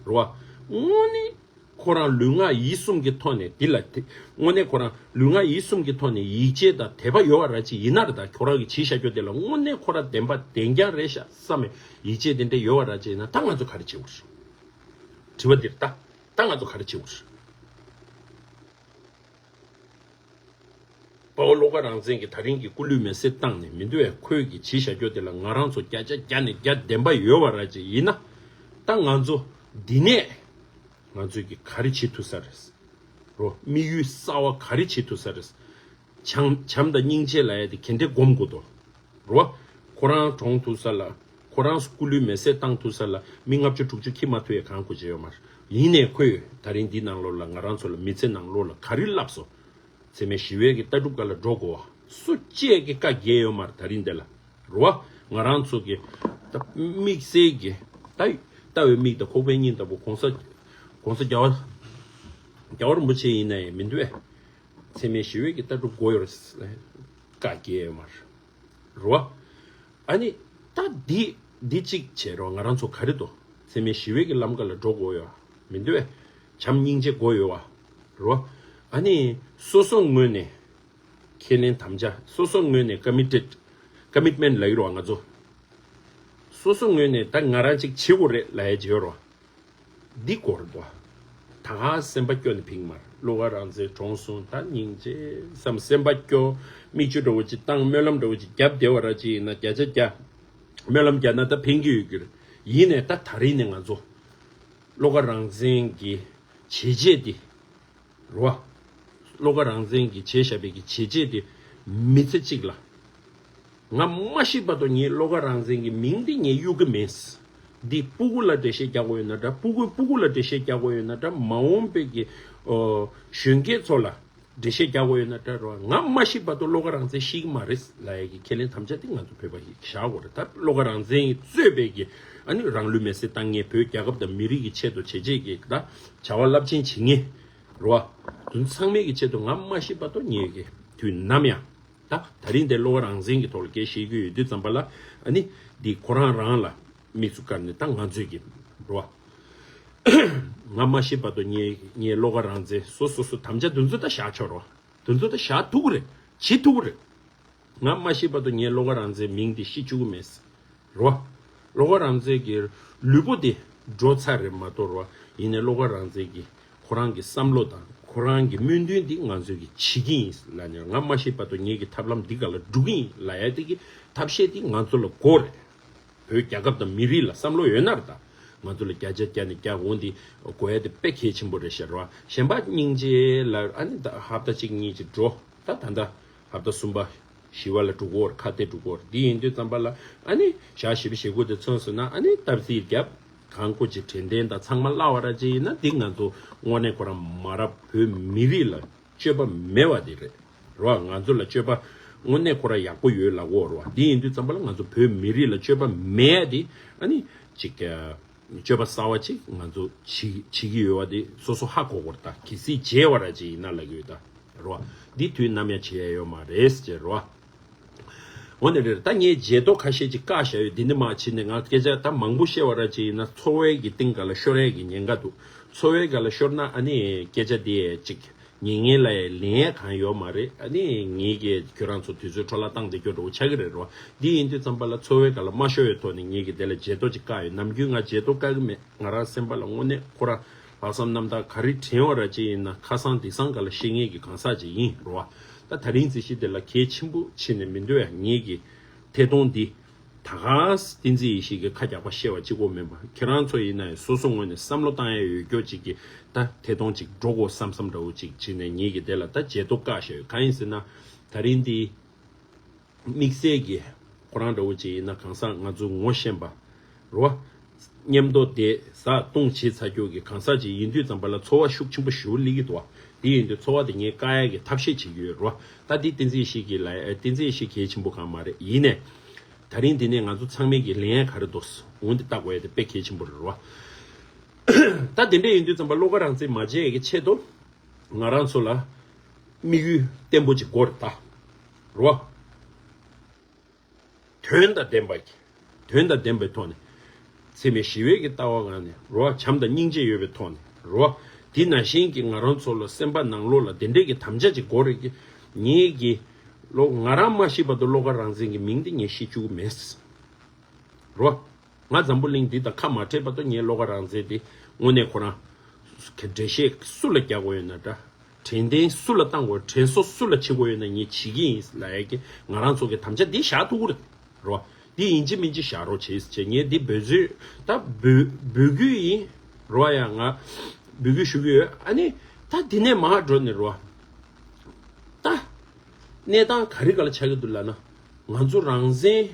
རོ། དངོས་གནས། ཁོ་རང་ལུས་ངག་ཡིད་གསུམ་གྱི་ཐོག་ནས་འདི་ལ་དེ་དངོས་གནས་ཁོ་རང་ལུས་ངག་ཡིད་གསུམ་གྱི་ཐོག་ནས་ཡིད་ཆེས་དང་དད་པ་ཡོད་པ་ར་ཅིག་ཡིན་ན་རེད། ད་ཁོ་རང་གིས་བྱས་བཞག་རྒྱུ་དེ་ལ་དངོས་གནས་ཁོ་རང་བདེན་པ་བདེན་རྐྱང་རེད་ཤག་བསམ་པའི་ཡིད་ཆེས་དེ་འདྲ་ཡོད་པ་ར་ཅིག་ཡིན་ན་ད་ང་ཚོ་ག་རེ་བྱེད་དགོས་རེད། དྲི་བ་འདིར་ད་ད་ང་ཚོ་ག་རེ་བྱེད་དགོས་རེད། དཔའ་བོ་བློ་དགའ་རང་བཙན་གྱིས་ད་རིང་གི་སྐུ་ལུས་མེ་སྲེག་བཏང་ནས་མི་འདུག་བས། ཁོས་ཀྱིས་བྱས་བཞག་རྒྱུ་དེ་ལ་ང་རང་ཚོ་བརྒྱ་ཆ་བརྒྱ་ནས་བརྒྱ་བདེན་པ་ཡོད་པ་ར་ཅིག་ཡིན་ན་ད་ང་ཚོ་འདི་ནས། ང་ཚོས་ཀྱི་ག་རེ་བྱེད་ཐུབ་ས་རེད། རོ། དམིགས་ཡུལ་གསར་བ་ག་རེ་བྱེད་ཐུབ་ས་རེད། བྱམས་བྱམས་དང་སྙིང་རྗེ་ལབ་ཡ་དེ་ག་འདྲས་སྒོམ་དགོས་དོ། རོ། ཁོ་རང་གྲོངས་ཐུབ་ས་ལ། ཁོ་རང་སྐུ་ལུས་མེ་སྲེག་བཏང་ཐུབ་ས་ལ་མི་ལྔ་བཅུ་དྲུག་ཅུ་འཁྱེར་མ་ཐུབ་ཡ་གང་དགོས་ཀྱི་ཡོད་མ་རེད། ཡིན་ནའི་ཁོས་ད་རིང་འདི་ནང་ལོགས་ལ་ང་རང་ཚོ་ལ་མི་ཚེ་ནང་ལོགས་ལ་ག་རེ་བསླབས་སོང་། འཚེ་མེད་ཞི་བའི་གི་ལྟ་གྲུབ་སྒང་ལ་འགྲོ་དགོས་བ། སུ་གཅིག་གིས་བཀའ་བརྒྱབ་ཡོད་མ་རེད་ད་རིང་འདི་ལ། རེད་བ། ང་རང་ཚོ་གི་ད་དམིགས་བསལ་གྱི་ད་ལྟ་བའི་མིག་དང་ཁོག་པའི་སྙིང་ལྟ་བུ་གོང་ས་གོང་ས་རྒྱལ་བ་རྒྱལ་བ་རིན་པོ་ཆེ་ཡིན་ན་ཡང་མི་འདུག་བས། འཚེ་མེད་ཞི་བའི་གི་ལྟ་གྲུབ་དགོས་ཡོད་རེད་བཀའ་བརྒྱབ་ཡོད་མ་རེད། རེད་བ། ཨ་ནི་ད་འདི་འདི་གཅིག་བྱས་རོགས། ང་རང་ཚོ་ག་རེ་འདུག་འཚེ་མེད་ཞི་བའི་གི་ལམ་ཁ་ལ་འགྲོ་དགོས་ཡོད་མི་འདུག་བས། བྱམས་སྙིང་རྗེ་དགོས་ཡོད་བ། རེད་བ། ཨ་ནི་སོ་སོ་ངོས་ནས། ཁས་ལེན་དམ་བཅའ་སོ་སོ་ངོས་ནས་ཀ་མི་ཊེཌ། ཀ་མིཊ་མེནཊ་ལབ་ཀྱི་རེད་བ་ང་ཚོ། སོ་སོ་ངོས་ནས་ད་ང་རང་ཅིག་བྱེད་དགོས་རེད་ལབ་ཡ་བྱེད་ཡོད་རེད་བ། འདི་སྐོར་དུ། ད་ག་སེམས་པ་སྐྱོ་ནས་ཕིག་མར་བློ་དགའ་རང་བཙན་གྲོངས་སོང་ད་སྙིང་རྗེ་བསམ་སེམས་པ་སྐྱོ། མིག་ཆུ་འདྲ་བོ་ཅིག་བཏང་སྨོན་ལམ་འདྲ་བོ་ཅིག་བརྒྱབ་བསྡད་པ་ར་ཅིག་ཡིན་ན་བརྒྱ་ཆ་བརྒྱ། སྨོན་ལམ་བརྒྱབ་ན་ད་ཕན་གྱི་ཡོད་ཀྱི་རེད། ཡིན་ནས་ད་ད་རིང་ནས་ང་ཚོ། བློ་དགའ་རང་བཙན་གྱི་བྱས་རྗེས་འདི། རེད་བ། བློ་དགའ་རང་བཙན་གྱིས་བྱས་བཞག་པའི་གི་བྱས་རྗེས་དེ་མི་ཚེ་གཅིག་ལ། ང་མ་ཤི་བར་དུ་ངས་བློ་དགའ་རང་བཙན་གྱི་མིང་འདི་ངས་གཡུག་གི་མེད། འདི་སྤུ་གུ་ལ་འགྲེལ་བཤད་རྒྱག་དགོས་ཡོད་ན་འདྲ། སྤུ་གུས་སྤུ་གུ་ལ་འགྲེལ་བཤད་རྒྱག་དགོས་ཡོད་ན་འདྲ། མ་འོངས་པའི་གི་ཨོ་གཞོན་སྐྱེས་ཚོ་ལ་ འགྲེལ་བཤད་རྒྱག་དགོས་ཡོད་ན་འདྲ་རོ། ང་མ་ཤི་བར་དུ་བློ་དགའ་རང་བཙན་ཤི་གི་མ་རེད་ལབ་ཡ་གི་ཁས་ལེན་དམ་བཅའ་དེ་ང་ཚོ་བོད་པ་ཞིག་བཞག་དགོས་རེད། ད་བློ་དགའ་རང་བཙན་གྱིས་གཙོས་པའི་གི་ཨ་ནི་རང་ལུས་མེར་སྲེག་བཏང་མཁན་བོད་རྒྱལ་ཁབ་དང་མི་རིགས་ཀྱི་ཆེད་དུ་བྱས་རྗེས་ཀྱི་ད་བྱ་བ་རླབས་ཆེན་བྱེད་མཁན་རོ། དེ་ཚང་མའི་གི་ཆེད་དུ་ང་མ་ཤི་བར་དུ་ངེད་ཀྱི་དུས་ནམ་ཡང་། ད་ད་རིང་དེ་བློ་དགའ་རང་བཙན་གྱི་ཐོག་ལ་སྐད་བཤད་རྒྱུ་ཡོད་དུས་ཙམ་པ་ལ་ཨ་ནི་འདི་ཁོ་རང་རང་ལ་དམིགས་སུ་བཀར་ནས་ད་ང་ཚོས་ཀྱི་རོ། ང་མ་ཤི་བར་དུ་ངའི་ངའི་བློ་དགའ་རང་བཙན་སོ་སོ་སོ་དམ་བཅའ་འདི་ཚོ་ད་བཞག་ཆོག་རོ། འདི་ཚོ་ད་བཞག་ཐུབ་ཀྱི་རེད། བྱེད་ཐུབ་ཀྱི་རེད། ང་མ་ཤི་བར་དུ་ངའི་བློ་དགའ་རང་བཙན་མིང་འདི་ཤི་བཅུག་གི་མེད། རོ། བློ་དགའ་རང་བཙན་གྱི་ལུས་པོ་དེ་འགྲོ་ཚར་རེད་མ་གཏོགས་རོ། ཡིན་ནའི་བློ་དགའ་རང་བཙན་གྱི་ཁོ་རང་གི་བསམ་བློ་དང་ཁོ་རང་གི་སྨོན་འདུན་འདི་ང་ཚོས་ཀྱི་བྱེད་ཀྱི་ཡིན་ལབ་ནས་ང་མ་ཤི་བར་དུ་ངེད་ཀྱི་ཐབས་ལམ་འདི་ག་ལ་འགྲོ་གི་ཡིན་ལབ་ཡ་དེ་གི་ཐབས་ཤེས་འདི་ང་ཚོ་ལ་དགོས་རེད། བོད་རྒྱལ་ཁབ་དང་མི་རིགས་ལ་བསམ་བློ་ཡོད་ན་རེད་ད། ང་ཚོ་ལ་བརྒྱ་ཆ་བརྒྱ་ནས་བརྒྱ་འོང་འདི་དགོས་ཡ་དེ་དཔེ་གལ་ཆེན་པོ་རེད་ཤག་རོ། གཞན་པ་སྙིང་རྗེ་ལ་ཨ་ནི་ད་ཧབ་ཏ་གཅིག་གཉིས་ཅིག་འགྲོ་ད་ད་ད། ཧབ་ཏ་གསུམ་པ་བཞི་པ་ལ་འགྲོ་གོ་ཁ་གཏད་འགྲོ་གོ་འདི་ཡིན་དུས་ཙམ་པ་ལ་ཨ་ནི་ཞག་བཞི་པ་ཞེ་དགུ་དེ་ཚུན་སོང་ན་ཨ་ནི་སྟབས་བདེ་རྒྱབ་གང་དགོས་ཅིག་དྲན་རྟེན་དང་ཚང་མ་གླ་བ་ར་ཅིག་ཡིན་ན་འདི་ང་ཚོ་དངོས་གནས་ཁོ་རང་མ་རབས་བོད་མི་རིགས་ལ་སྤྱོད་པ་མེད་པ་འདི་རེད་རོ། ང་ཚོ་ལ་སྤྱོད་པ་དངོས་གནས་ཁོ་རང་ཡག་པོ་ཡོད་ལབ་གོ་རོ། འདི་ཡིན་དུས་ཙམ་པ་ལ་ང་ཚོ་བོད་མི་རིགས་ལ་སྤྱོད་པ་མེད་འདི་ཨ་ནི་ཅིག་སྤྱོད་པ་གསར་བ་ཅིག་ང་ཚོ་བྱེད་བྱེད་ཀྱི་ཡོད་པ་དེ་སོ་སོ་ཧ་གོ་དགོས་རེད་ད། གལ་སྲིད་བརྗེད་པ་ར་ཅིག་ཡིན་ན་ལབ་ཀྱི་ཡོད་ད་རོ། འདི་དུས་ནམ་ཡང་བྱེད་ཡ་ཡོད་མ་རེད་ཟེར་རོ། འོ་ནི་རེད་ད། ངས་བརྗེད་ཐོ་ཁ་ཤས་ཅིག་བཀག་བཞག་ཡོད། འདི་ནི་མ་བྱེད་ནས་ང་སྐད་ཆ་ད་མང་པོ་བཤད་པ་ར་ཅིག་ཡིན་ན་ཚོར་བའི་གི་སྟེང་ག་ལ་ཤོར་ཡས་ཀྱི་ཉེན་ཁ་འདུག་ཚོར་བའི་ག་ལ་ཤོར་ན་ཨ་ནི་སྐད་ཆ་འདི་ཅིག་ཉན་མཁན་ལ་ལན་ཡང་གང་ཡོད་མ་རེད། ཨ་ནི་ངེད་ཀྱིས་ཁྱོད་རང་ཚོ་དུས་ཚོད་འཕྲོ་བརླག་བཏང་བསྡད་རྒྱུ་འདྲ་བོ་ཆགས་ཀྱི་རེད་རོ། འདི་ཡིན་དུས་ཙམ་པ་ལ་ཚོར་བའི་སྒང་ལ་མ་ཤོར་བའི་ཐོག་ནས་ངེད་ཀྱིས་དེ་ལ་བརྗེད་ཐོ་ཅིག་བཀག་ཡོད། ནམ་རྒྱུན་ང་བརྗེད་ཐོ་བཀག་གི་མེད། ང་རང་སེམས་པ་ལ་དངོས་གནས་ཁོ་རང་ལྷག་བསམ་རྣམ་དག་ག་རེ་དྲན་བ་ར་ཅིག་ཡིན་ན་ཁ་སང་དེང་སང་སྒང་ལ་བཤད་མཁན་གྱི་གང་ཟག་ཅིག་ཡིན་རོ། ད་ད་རིང་རྩིས་གཞི་དེ་ལ་གལ་ཆེན་པོ་བྱས་ནས་མི་འདོད་ཡ། ངེད་ཀྱི་ཐད་གཏོང་འདི། ད་ག་སེ་བསྟན་འཛིན་ཡེ་ཤེས་ཀྱིས་ཁ་རྒྱག་པ་བཤད་པ་གཅིག་པོ་མིན་པ། ཁྱེད་རང་ཚོ་ཡིན་ན་ཡང་སོ་སོ་ངོས་ནས་བསམ་བློ་བཏང་ཡ་ཡོད་རྒྱུ་ཅིག་གི་ད་ཐད་གཏོང་ཅིག་འགྲོ་དགོས་བསམ་བསམ་འདྲ་བོ་ཅིག་བྱས་ནས་ངེད་ཀྱིས་དེ་ལ་ད་བརྗེད་ཐོ་བཀག་བཞག་ཡོད། གང་ཡིན་ཟེར་ན་ད་རིང་འདི་དམིགས་བསལ་གྱི་ཁོ་རང་འདྲ་བོ་ཅིག་ཡིན་ན་གང་ཟག་ང་ཚོ་ངོ་ཤེས་པ་རེད་བ། མཉམ་དུ་བསྡད་ཟ་བཏུང་བྱེད་ཚར་རྒྱུ་གི་གང་ཟག་ཅིག་ཡིན་དུས་ཙམ་པ་ལ་ཚོར་བ་ཤུགས་ཆེན་པོ་ཞེ་པོ་སླེབས་ཀྱི་འདུག་བ། དེ་ཡིན་དུས་ཚོར་བ་དེ་ངས་བཀག་ཡ་གི་ཐབས་ཤེས་བྱེད་ཀྱི་ཡོད་རེད་བ། ད་འདི་བསྟན་འཛིན་ཡེ་ཤེས་ཀྱིས་ལབ་ཡ། བསྟན་འཛིན་ཡེ་ཤེས་གལ་ཆེན་པོ་གང་མ་རེད། ཡིན་ནའི། ད་རིང་འདི་ནས་ང་ཚོ་ཚང་མས་ཀྱི་ལན་ག་རེ་འདུག་འོང་འདི་ལྟ་དགོས་ཡ་དེ་དཔེ་གལ་ཆེན་པོ་རེད་རོ། ད་དེ་འདྲ་ཡིན་དུས་ཙམ་པ་བློ་དགའ་རང་བཙན་མ་བརྗེད་ཡ་གི་ཆེད་དུ་ང་རང་ཚོ་ལ་དམིགས་ཡུལ་བརྟན་པོ་ཅིག་དགོས་རེད་ད་རོ། དོན་དང་ལྡན་པ་གི་དོན་དང་ལྡན་པའི་ཐོག་ནས་འཚེ་མེད་ཞི་བའི་གི་ལྟ་བ་ངང་ནས་རོ། བྱམས་དང་སྙིང་རྗེ་ཡོད་པའི་ཐོག་ནས་རོ། དེ་ནང་བཞིན་གྱི་ང་རང་ཚོ་ལ་སེམས་པ་ནང་ལོགས་ལ་དེ་འདྲའི་གི་དམ་བཅའ་ཅིག་དགོས་རེད་གི། ངེད་ཀྱི་བློ་ང་རང་མ་ཤི་བར་དུ་བློ་དགའ་རང་བཙན་གྱི་མིང་དེ་ངས་ཤི་བཅུག་གི་མེད། རོ། ང་འཛམ་བུ་གླིང་འདི་དང་ཁ་མ་བྲལ་བར་དུ་ངའི་བློ་དགའ་རང་བཙན་དེ་དངོས་གནས་ཁོ་རང་གི་འགྲེལ་བཤད་སུ་ལ་རྒྱག་དགོས་ཡོད་ན་འདྲ། དྲན་རྟེན་སུ་ལ་བཏང་དགོས། དྲན་གསོ་སུ་ལ་བྱེད་དགོས་ཡོད་ན་ངས་བྱེད་ཀྱི་ཡིན་ལབ་ཡ་གི་ང་རང་ཚོ་གི་དམ་བཅའ་འདི་བཞག་ཐུབ་ཀྱི་རེད་རོ། འདི་ཡིན་གཅིག་མིན་གཅིག་བཞག་རོགས་བྱེད་ཟེར་བྱས། ངས་འདི་འབོད་ཚིག་ད་འབོད་འབོད་སྐུལ་ཡིན་རོ། ཡ་ང་འབོད་སྐུལ་ཞུ་གི་ཡོད། ཨ་ནི་ད་འདི་ནས་མར་འགྲོ་ནས་རོ། ད་གནས་སྟངས་ག་རེ་ག་ལ་ཆགས་ཀྱི་འདུག་ལབ་ན། ང་ཚོ་རང་བཙན་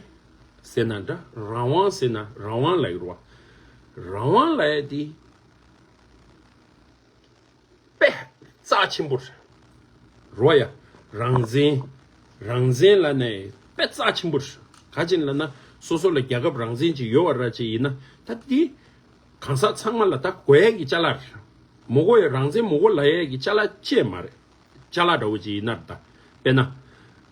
ཟེར་ན་འདྲ། རང་དབང་ཟེར་ན་རང་དབང་ལབ་ཀྱི་རེད་བ། རང་དབང་ལབ་ཡ་དེ་དཔེ་རྩ་ཆེན་པོ་རེད་རོ། ཡ་རང་བཙན། རང་བཙན་ལབ་ནས་དཔེ་རྩ་ཆེན་པོ་རེད། ག་ཅིག་ལབ་ན་སོ་སོ་ལ་རྒྱལ་ཁབ་རང་བཙན་ཅིག་ཡོད་པ་ར་ཅིག་ཡིན་ན་ད་འདི་གང་ཟག་ཚང་མ་ལ་ད་དགོས་ཡ་གི་ཅ་ལག་རེད། མི་དགོས་ཡ། རང་བཙན་མི་དགོས་ལབ་ཡ་གི་ཅ་ལག་ཅིག་མ་རེད། ཅ་ལག་འདྲ་བོ་ཅིག་ཡིན་ན་ད། དཔེར་ན།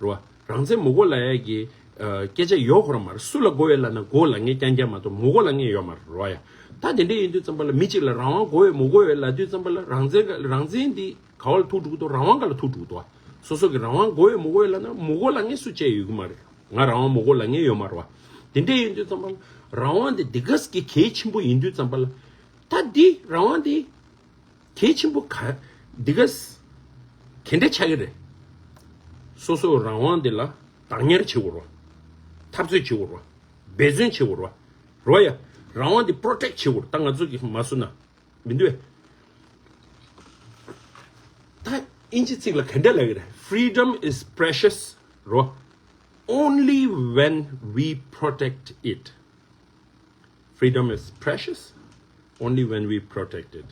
རོ། རང་བཙན་མི་དགོས་ལབ་ཡ་གི་ཨ་སྐད་ཆ་ཡོད་ཁོ་རང་མ་རེད། སུ་ལ་དགོས་ཡོད་ལབ་ན་དགོས་ལབ་མཁན་རྐྱང་རྐྱང་མ་གཏོགས་མི་དགོས་ལབ་མཁན་ཡོད་མ་རེད་རོ། ཡ། ད་དེ་འདྲ་ཡིན་དུས་ཙམ་པ་ལ་མི་གཅིག་ལ་རང་དབང་དགོས་ཡོད་མི་དགོས་ཡོད་ལབ་དུས་ཙམ་པ་ལ་རང་བཙན་ག་རང་བཙན་འདི་ག་བ་ལ་ཐུག་འགྲོ་གི་འདུག་རང་དབང་ག་ལ་ཐུག་འགྲོ་གི་འདུག་སོ་སོ་གི་རང་དབང་དགོས་ཡོད་མི་དགོས་ཡོད་ལབ་ན་མི་དགོས་ལབ་མཁན་སུ་གཅིག་ཡོད་གི་མ་རེད། ང་རང་དབང་མི་དགོས་ལབ་མཁན་ཡོད་མ་རེད་བ། དེ་འདྲ་ཡིན་དུས་ཙམ་པ་ལ་རང་དབང་འདི་འདི་ག་ཙམ་གྱི་གལ་ཆེན་པོ་ཡིན་དུས་ཙམ་པ་ལ། ད་འདི་རང་དབང་འདི། གལ་ཆེན་པོ་ག་འདི་ག་ས་ག་འདྲ་ཆགས་ཀྱི་རེད། སོ་སོའི་རང་དབང་འདི་ལ་བདག་ཉར་བྱེད་དགོས་རེད། འཐབ་རྩོད་བྱེད་དགོས་རེད། འབད་བརྩོན་བྱེད་དགོས་རེད། རོ་ཡ། རང་དབང་འདི་པྲོ་ཊེག་བྱེད་དགོས་རེད། ད་ང་ཚོ་གི་མ་སུ་ན་མི་འདུག་ཨེ། ད་ཨིན་ཇི་ཚིག་ལ་ག་འདྲ་ལབ་ཀྱི་རེད། Freedom is precious རོ། Only when we protect it. Freedom is precious only when we protect it.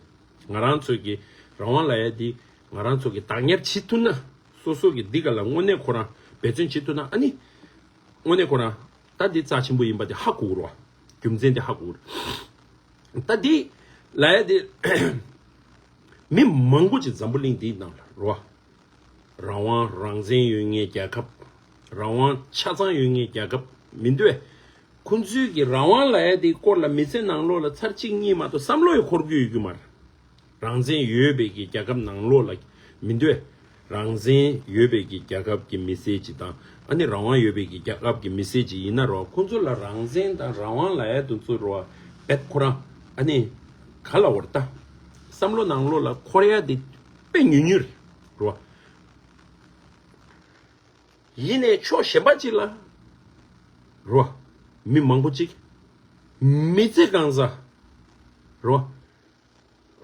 ང་རང་ཚོའི་གི་རང་དབང་ལབ་ཡ་དེ་ ང་རང་ཚོ་གི་བདག་ཉར་བྱེད་ཐུབ་ན། སོ་སོ་གི་འདི་ག་ལ་དངོས་གནས་ཁོ་རང་འབད་བརྩོན་བྱེད་ཐུབ་ན། ཨ་ནི་དངོས་གནས་ཁོ་རང་ད་འདི་རྩ་ཆེན་པོ་ཡིན་པ་དེ་ཧ་གོ་གི་རེད་བ། རྒྱུ་མཚན་དེ་ཧ་གོ་གི་རེད། ད་འདི་ལ་ཡ་དེ་མི་མང་པོ་ཅིག་འཛམ་བུ་གླིང་འདིའི་ནང་ལ་རེད་བ། རང་དབང་རང་བཙན་ཡོད་མཁན་རྒྱལ་ཁབ། རང་དབང་ཆ་ཚང་ཡོད་མཁན་རྒྱལ་ཁབ་མི་འདུག་གས། ཁོ་ཚོའི་གི་རང་དབང་ལབ་ཡ་དེ་སྐོར་ལ་མི་ཚེ་ནང་ལོགས་ལ་ཚར་གཅིག་གཉིས་མ་གཏོགས་བསམ་བློ་ཡང་འཁོར་གྱི་ཡོད་རྒྱུ་མ་རེད། རང་བཙན་ཡོད་པའི་གི་རྒྱལ་ཁབ་ནང་ལོགས་ལ་མི་འདུག་གས། རང་བཙན་ཡོད་པའི་གི་རྒྱལ་ཁབ་ཀྱི་མི་སེར་ཅིག་དང་། ཨ་ནི་རང་དབང་ཡོད་པའི་གི་རྒྱལ་ཁབ་ཀྱི་མི་སེར་ཅིག་ཡིན་ན་རོ། ཁོ་ཚོ་ལ་རང་བཙན་དང་རང་དབང་ལབ་ཡ་དེ་ཚོ་རོ། བེད་ཁོ་རང་ཨ་ནི་ག་ལ་བར་ད་བསམ་བློ་ནང་ལོགས་ལ་འཁོར་ཡ་དེ་དཔེ་ཉུང་ཉུང་རེད་རོ། ཡིན་ནའི་ཕྱོགས་གཞན་པ་ཅིག་ལ་རོ། མི་མང་པོ་ཅིག་མི་ཚེ་གང་ས་རོ།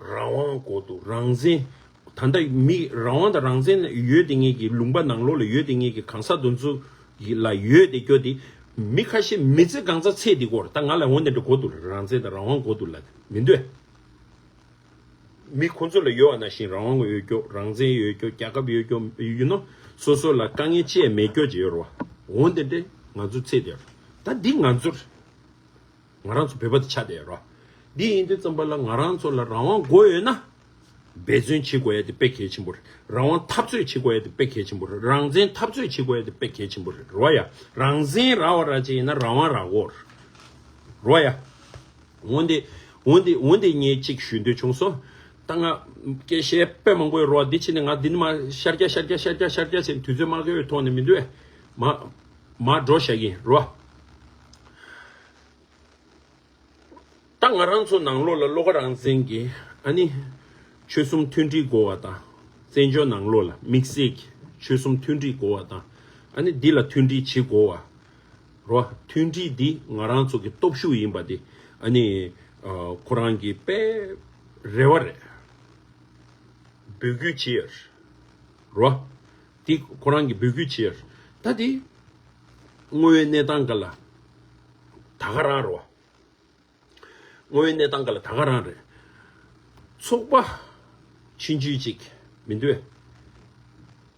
རང་དབང་དགོས་འདུག་རང་བཙན། ད་ལྟ་མི་རང་དབང་དང་རང་བཙན་ཡོད་དེ་ངེད་ཀྱི་ལུང་པ་ནང་ལོགས་ལ་ཡོད་དེ་ངེད་ཀྱི་གང་ཟག་དེ་ཚོ་ལ་ཡོད་དེ་སྐྱོ་དེ། མི་ཁ་ཤས་མི་ཚེ་གང་ཚ་ཚད་དེ་སྐོར་ད་ང་ལ་འོན་ཏེ་འདྲ་དགོས་འདུག་རང་བཙན་དང་རང་དབང་དགོས་འདུག་ལབ་མི་འདོད། མི་ཁོ་ཚོ་ལ་ཡོད་པ་ནང་བཞིན་རང་དབང་ཡོད་སྐྱོ། རང་བཙན་ཡོད་སྐྱོ། རྒྱལ་ཁབ་ཡོད་སྐྱོ། ཡུ་ནོ། སོ་སོ་ལ་དཀའ་ངལ་ཅི་ཡང་མེད་སྐྱོ་ཅིག་ཡོད་རེད་བ། འོན་ཏེ་འདྲ་ང་ཚོ་ཚད་དེ་ཡོད་རེད། ད་འདི་ང་ཚོ་རེད། ང་རང་ཚོ་བོད་པ་དེ་ཆགས་བསྡད་ཡོད་རེད། འདི་ཡིན་དུས་ཙམ་པ་ལ་ང་རང་ཚོ་ལ་རང་དབང་དགོས་ཡོད་ན། འབད་བརྩོན་བྱེད་དགོས་ཡ་དེ་དཔེ་གལ་ཆེན་པོ་རེད། རང་དབང་འཐབ་རྩོད་བྱེད་དགོས་ཡ་དེ་དཔེ་གལ་ཆེན་པོ་རེད། རང་བཙན་འཐབ་རྩོད་བྱེད་དགོས་ཡ་དེ་དཔེ་གལ་ཆེན་པོ་རེད། རེད་བ་ཡ། རང་བཙན་རག་པ་ར་ཅིག་ཡིན་ན་རང་དབང་རག་གོ་རེད། རེད་བ་ཡ། འོན་ཏེ་འོན་ཏེ་འོན་ཏེ་ངས་གཅིག་ཞུ་འདོད་བྱུང་སོང་། ད་ང་སྐད་ཆ་དཔེ་མང་པོ་ཡོད་རེད་བ། འདི་ཕྱིན་ནས་ང་འདི་ནས་མར་ཤར་རྒྱག་ཤར་རྒྱག་ཤར་རྒྱག་ཤར་རྒྱག་བྱས་ནས་དུས་ཚོད་མ་འགོར་བའི་ཐོག་ནས་མི་འདུག་བས། མ་མར་འགྲོ་བཞག་གི་ཡིན་རེད་བ། ད་ང་རང་ཚོ་ནང་ལོགས་ལ་བློ་དགའ་རང་བཙན་གྱིས་ཨ་ནི་ཆོལ་གསུམ་མཐུན་སྒྲིལ་དགོས་པ་དང་། བཙན་བྱོལ་ནང་ལོགས་ལ་དམིགས་བསལ་གྱི་ཆོལ་གསུམ་མཐུན་སྒྲིལ་དགོས་པ་དང་། ཨ་ནི་འདི་ལ་མཐུན་སྒྲིལ་བྱེད་དགོས་པ་རོ། མཐུན་སྒྲིལ་འདི་ང་རང་ཚོ་གི་སྟོབས་ཤུགས་ཡིན་པ་འདི་ཨ་ནི་ཁོ་རང་གི་དཔེ་རེ་བ་རེད། འབོད་སྐུལ་བྱེད་ཡོད་རོ། འདི་ཁོ་རང་གི་འབོད་སྐུལ་བྱེད་ཡོད། ད་འདི་དངོས་ཡོད་གནས་སྟངས་ག་ལ་ད་ག་རང་རོ། དངོས་ཡོད་གནས་སྟངས་ག་ལ་ད་ག་རང་རེད། ཚོགས་པ་ཆུང་ཆུང་ཅིག་མི་འདུག་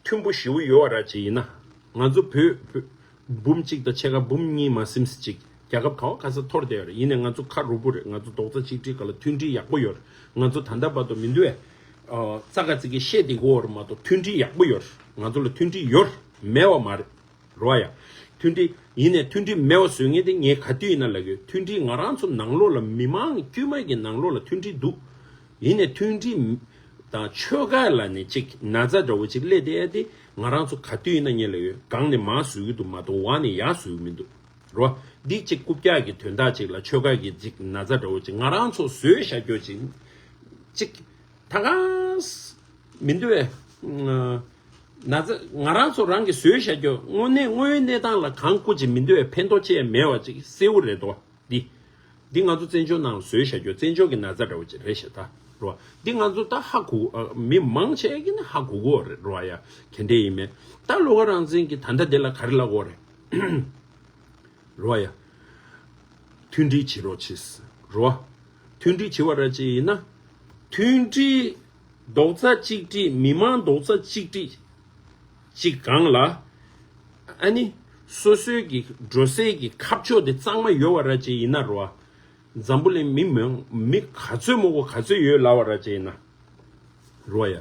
མཐུན་པོ་ཞེ་པོ་ཡོད་པ་ར་ཅིག་ཡིན་ན། ང་ཚོ་བོད་བོད་འབུམ་གཅིག་དང་ཕྱེད་ཀ་འབུམ་གཉིས་མ་ཟིན་ཙམ་ཅིག་རྒྱལ་ཁབ་ག་བ་ག་ས་འཐོར་བསྡད་ཡོད་རེད། ཡིན་ནའི་ང་ཚོ་ཁ་རུབ་པོ་རེད། ང་ཚོ་རྡོག་རྩ་གཅིག་སྒྲིལ་སྒང་ལ་མཐུན་སྒྲིལ་ཡག་པོ་ཡོད་རེད། ང་ཚོ་ད་ལྟ་བར་དུ་མི་འདུག་གས། རྩ་ཁ་ཚིག་གིས་བཤད་བསྡད་ཀྱི་ཡོད་རེད་མ་གཏོགས་མཐུན་སྒྲིལ་ཡག་པོ་ཡོད་རེད། ང་ཚོ་ལ་མཐུན་སྒྲིལ་ཡོད་རེད་མེད་པ་མ་རེད། རེད་བ་ཡ། མཐུན་སྒྲིལ་ཡིན་ནའི་མཐུན་སྒྲིལ་མེད་པ་བཟོ་མཁན་དེ་ངས་ག་དུས་ཡིན་ན་ལབ་ཡོད། མཐུན་སྒྲིལ་ང་རང་ཚོ་ནང་ལོགས་ལ་མི་མང་དཀྱུས་མ་གི་ནང་ལོགས་ལ་མཐུན་སྒྲིལ་འདུག་ཡིན་ནའི་མཐུན་སྒྲིལ་དང་ཆོལ་ཁ་ལ་ནི་གཅིག་ན་ཚ་འདྲ་བོ་གཅིག་སླེབས་བསྡད་ཡ་དེ་ང་རང་ཚོ་ག་དུས་ཡིན་ན་ངས་ལབ་ཡོད། སྒང་ནས་མར་བཟོ་གི་འདུག་མ་གཏོགས་འོག་ནས་ཡར་བཟོ་གི་མི་འདུག་རོ། འདི་གཅིག་རྐུབ་བཀྱག་གི་དོན་དག་ཅིག་ལ་ཆོལ་ཁ་གི་གཅིག་ན་ཚ་འདྲ་བོ་གཅིག་ང་རང་ཚོ་བཟོས་བཞག་རྒྱུ་གཅིག་གཅིག་ད་ག་ས་མི་འདུག་བས། ན་ཚ་ང་རང་ཚོ་རང་གིས་བཟོས་བཞག་རྒྱུ་དངོས་གནས་དངོས་ཡོད་གནས་སྟངས་ལ་གང་སྐུ་ཅིག་མི་འདུག་བས། ཕན་ཐོགས་ཅི་ཡང་མེད་པ་ཅིག་གསལ་བོ་རེད་དོ། འདི་འདི་ང་ཚོ་བཙན་བྱོལ་ནང་ལ་བཟོས་བཞག་རྒྱུ་བཙན་བྱོལ་གྱི་ན་ཚ་འདྲ་བོ་ཅིག་རེད་ཤག་ད་རོ། འདི་ང་ཚོ་ད་ཧ་གོ་མི་མང་ཆེ་གིས་ནི་ཧ་གོ་གོ་རེད་རོ། ཡ་ག་འདྲ་ཡིན་མིན་ད་བློ་དགའ་རང་བཙན་གྱིས་ད་ལྟ་འདི་ལ་ག་རེ་ལབ་དགོས་རེད། རོ་ཡ། མཐུན་སྒྲིལ་བྱེད་རོགས་བྱེད། རོ། མཐུན་སྒྲིལ་བྱེད་པ་ར་ཅིག་ཡིན་ན། མཐུན་སྒྲིལ་རྡོག་རྩ་གཅིག་སྒྲིལ་མི་མང་རྡོག་རྩ་གཅིག་སྒྲིལ་གཅིག་སྒང་ལ། ཨ་ནི་སོ་སོའི་གི་འགྲོ་སའི་གི་ཁ་ཕྱོགས་དེ་གཙང་མ་ཡོད་པ་ར་ཅིག་ཡིན་ན་རོ། འཛམ་བུ་གླིང་མི་མང་མི་ག་ཚོད་མང་པོ་ག་ཚོད་ཡོད་ལབ་པ་ར་ཅིག་ཡིན་ན། རོ་ཡ།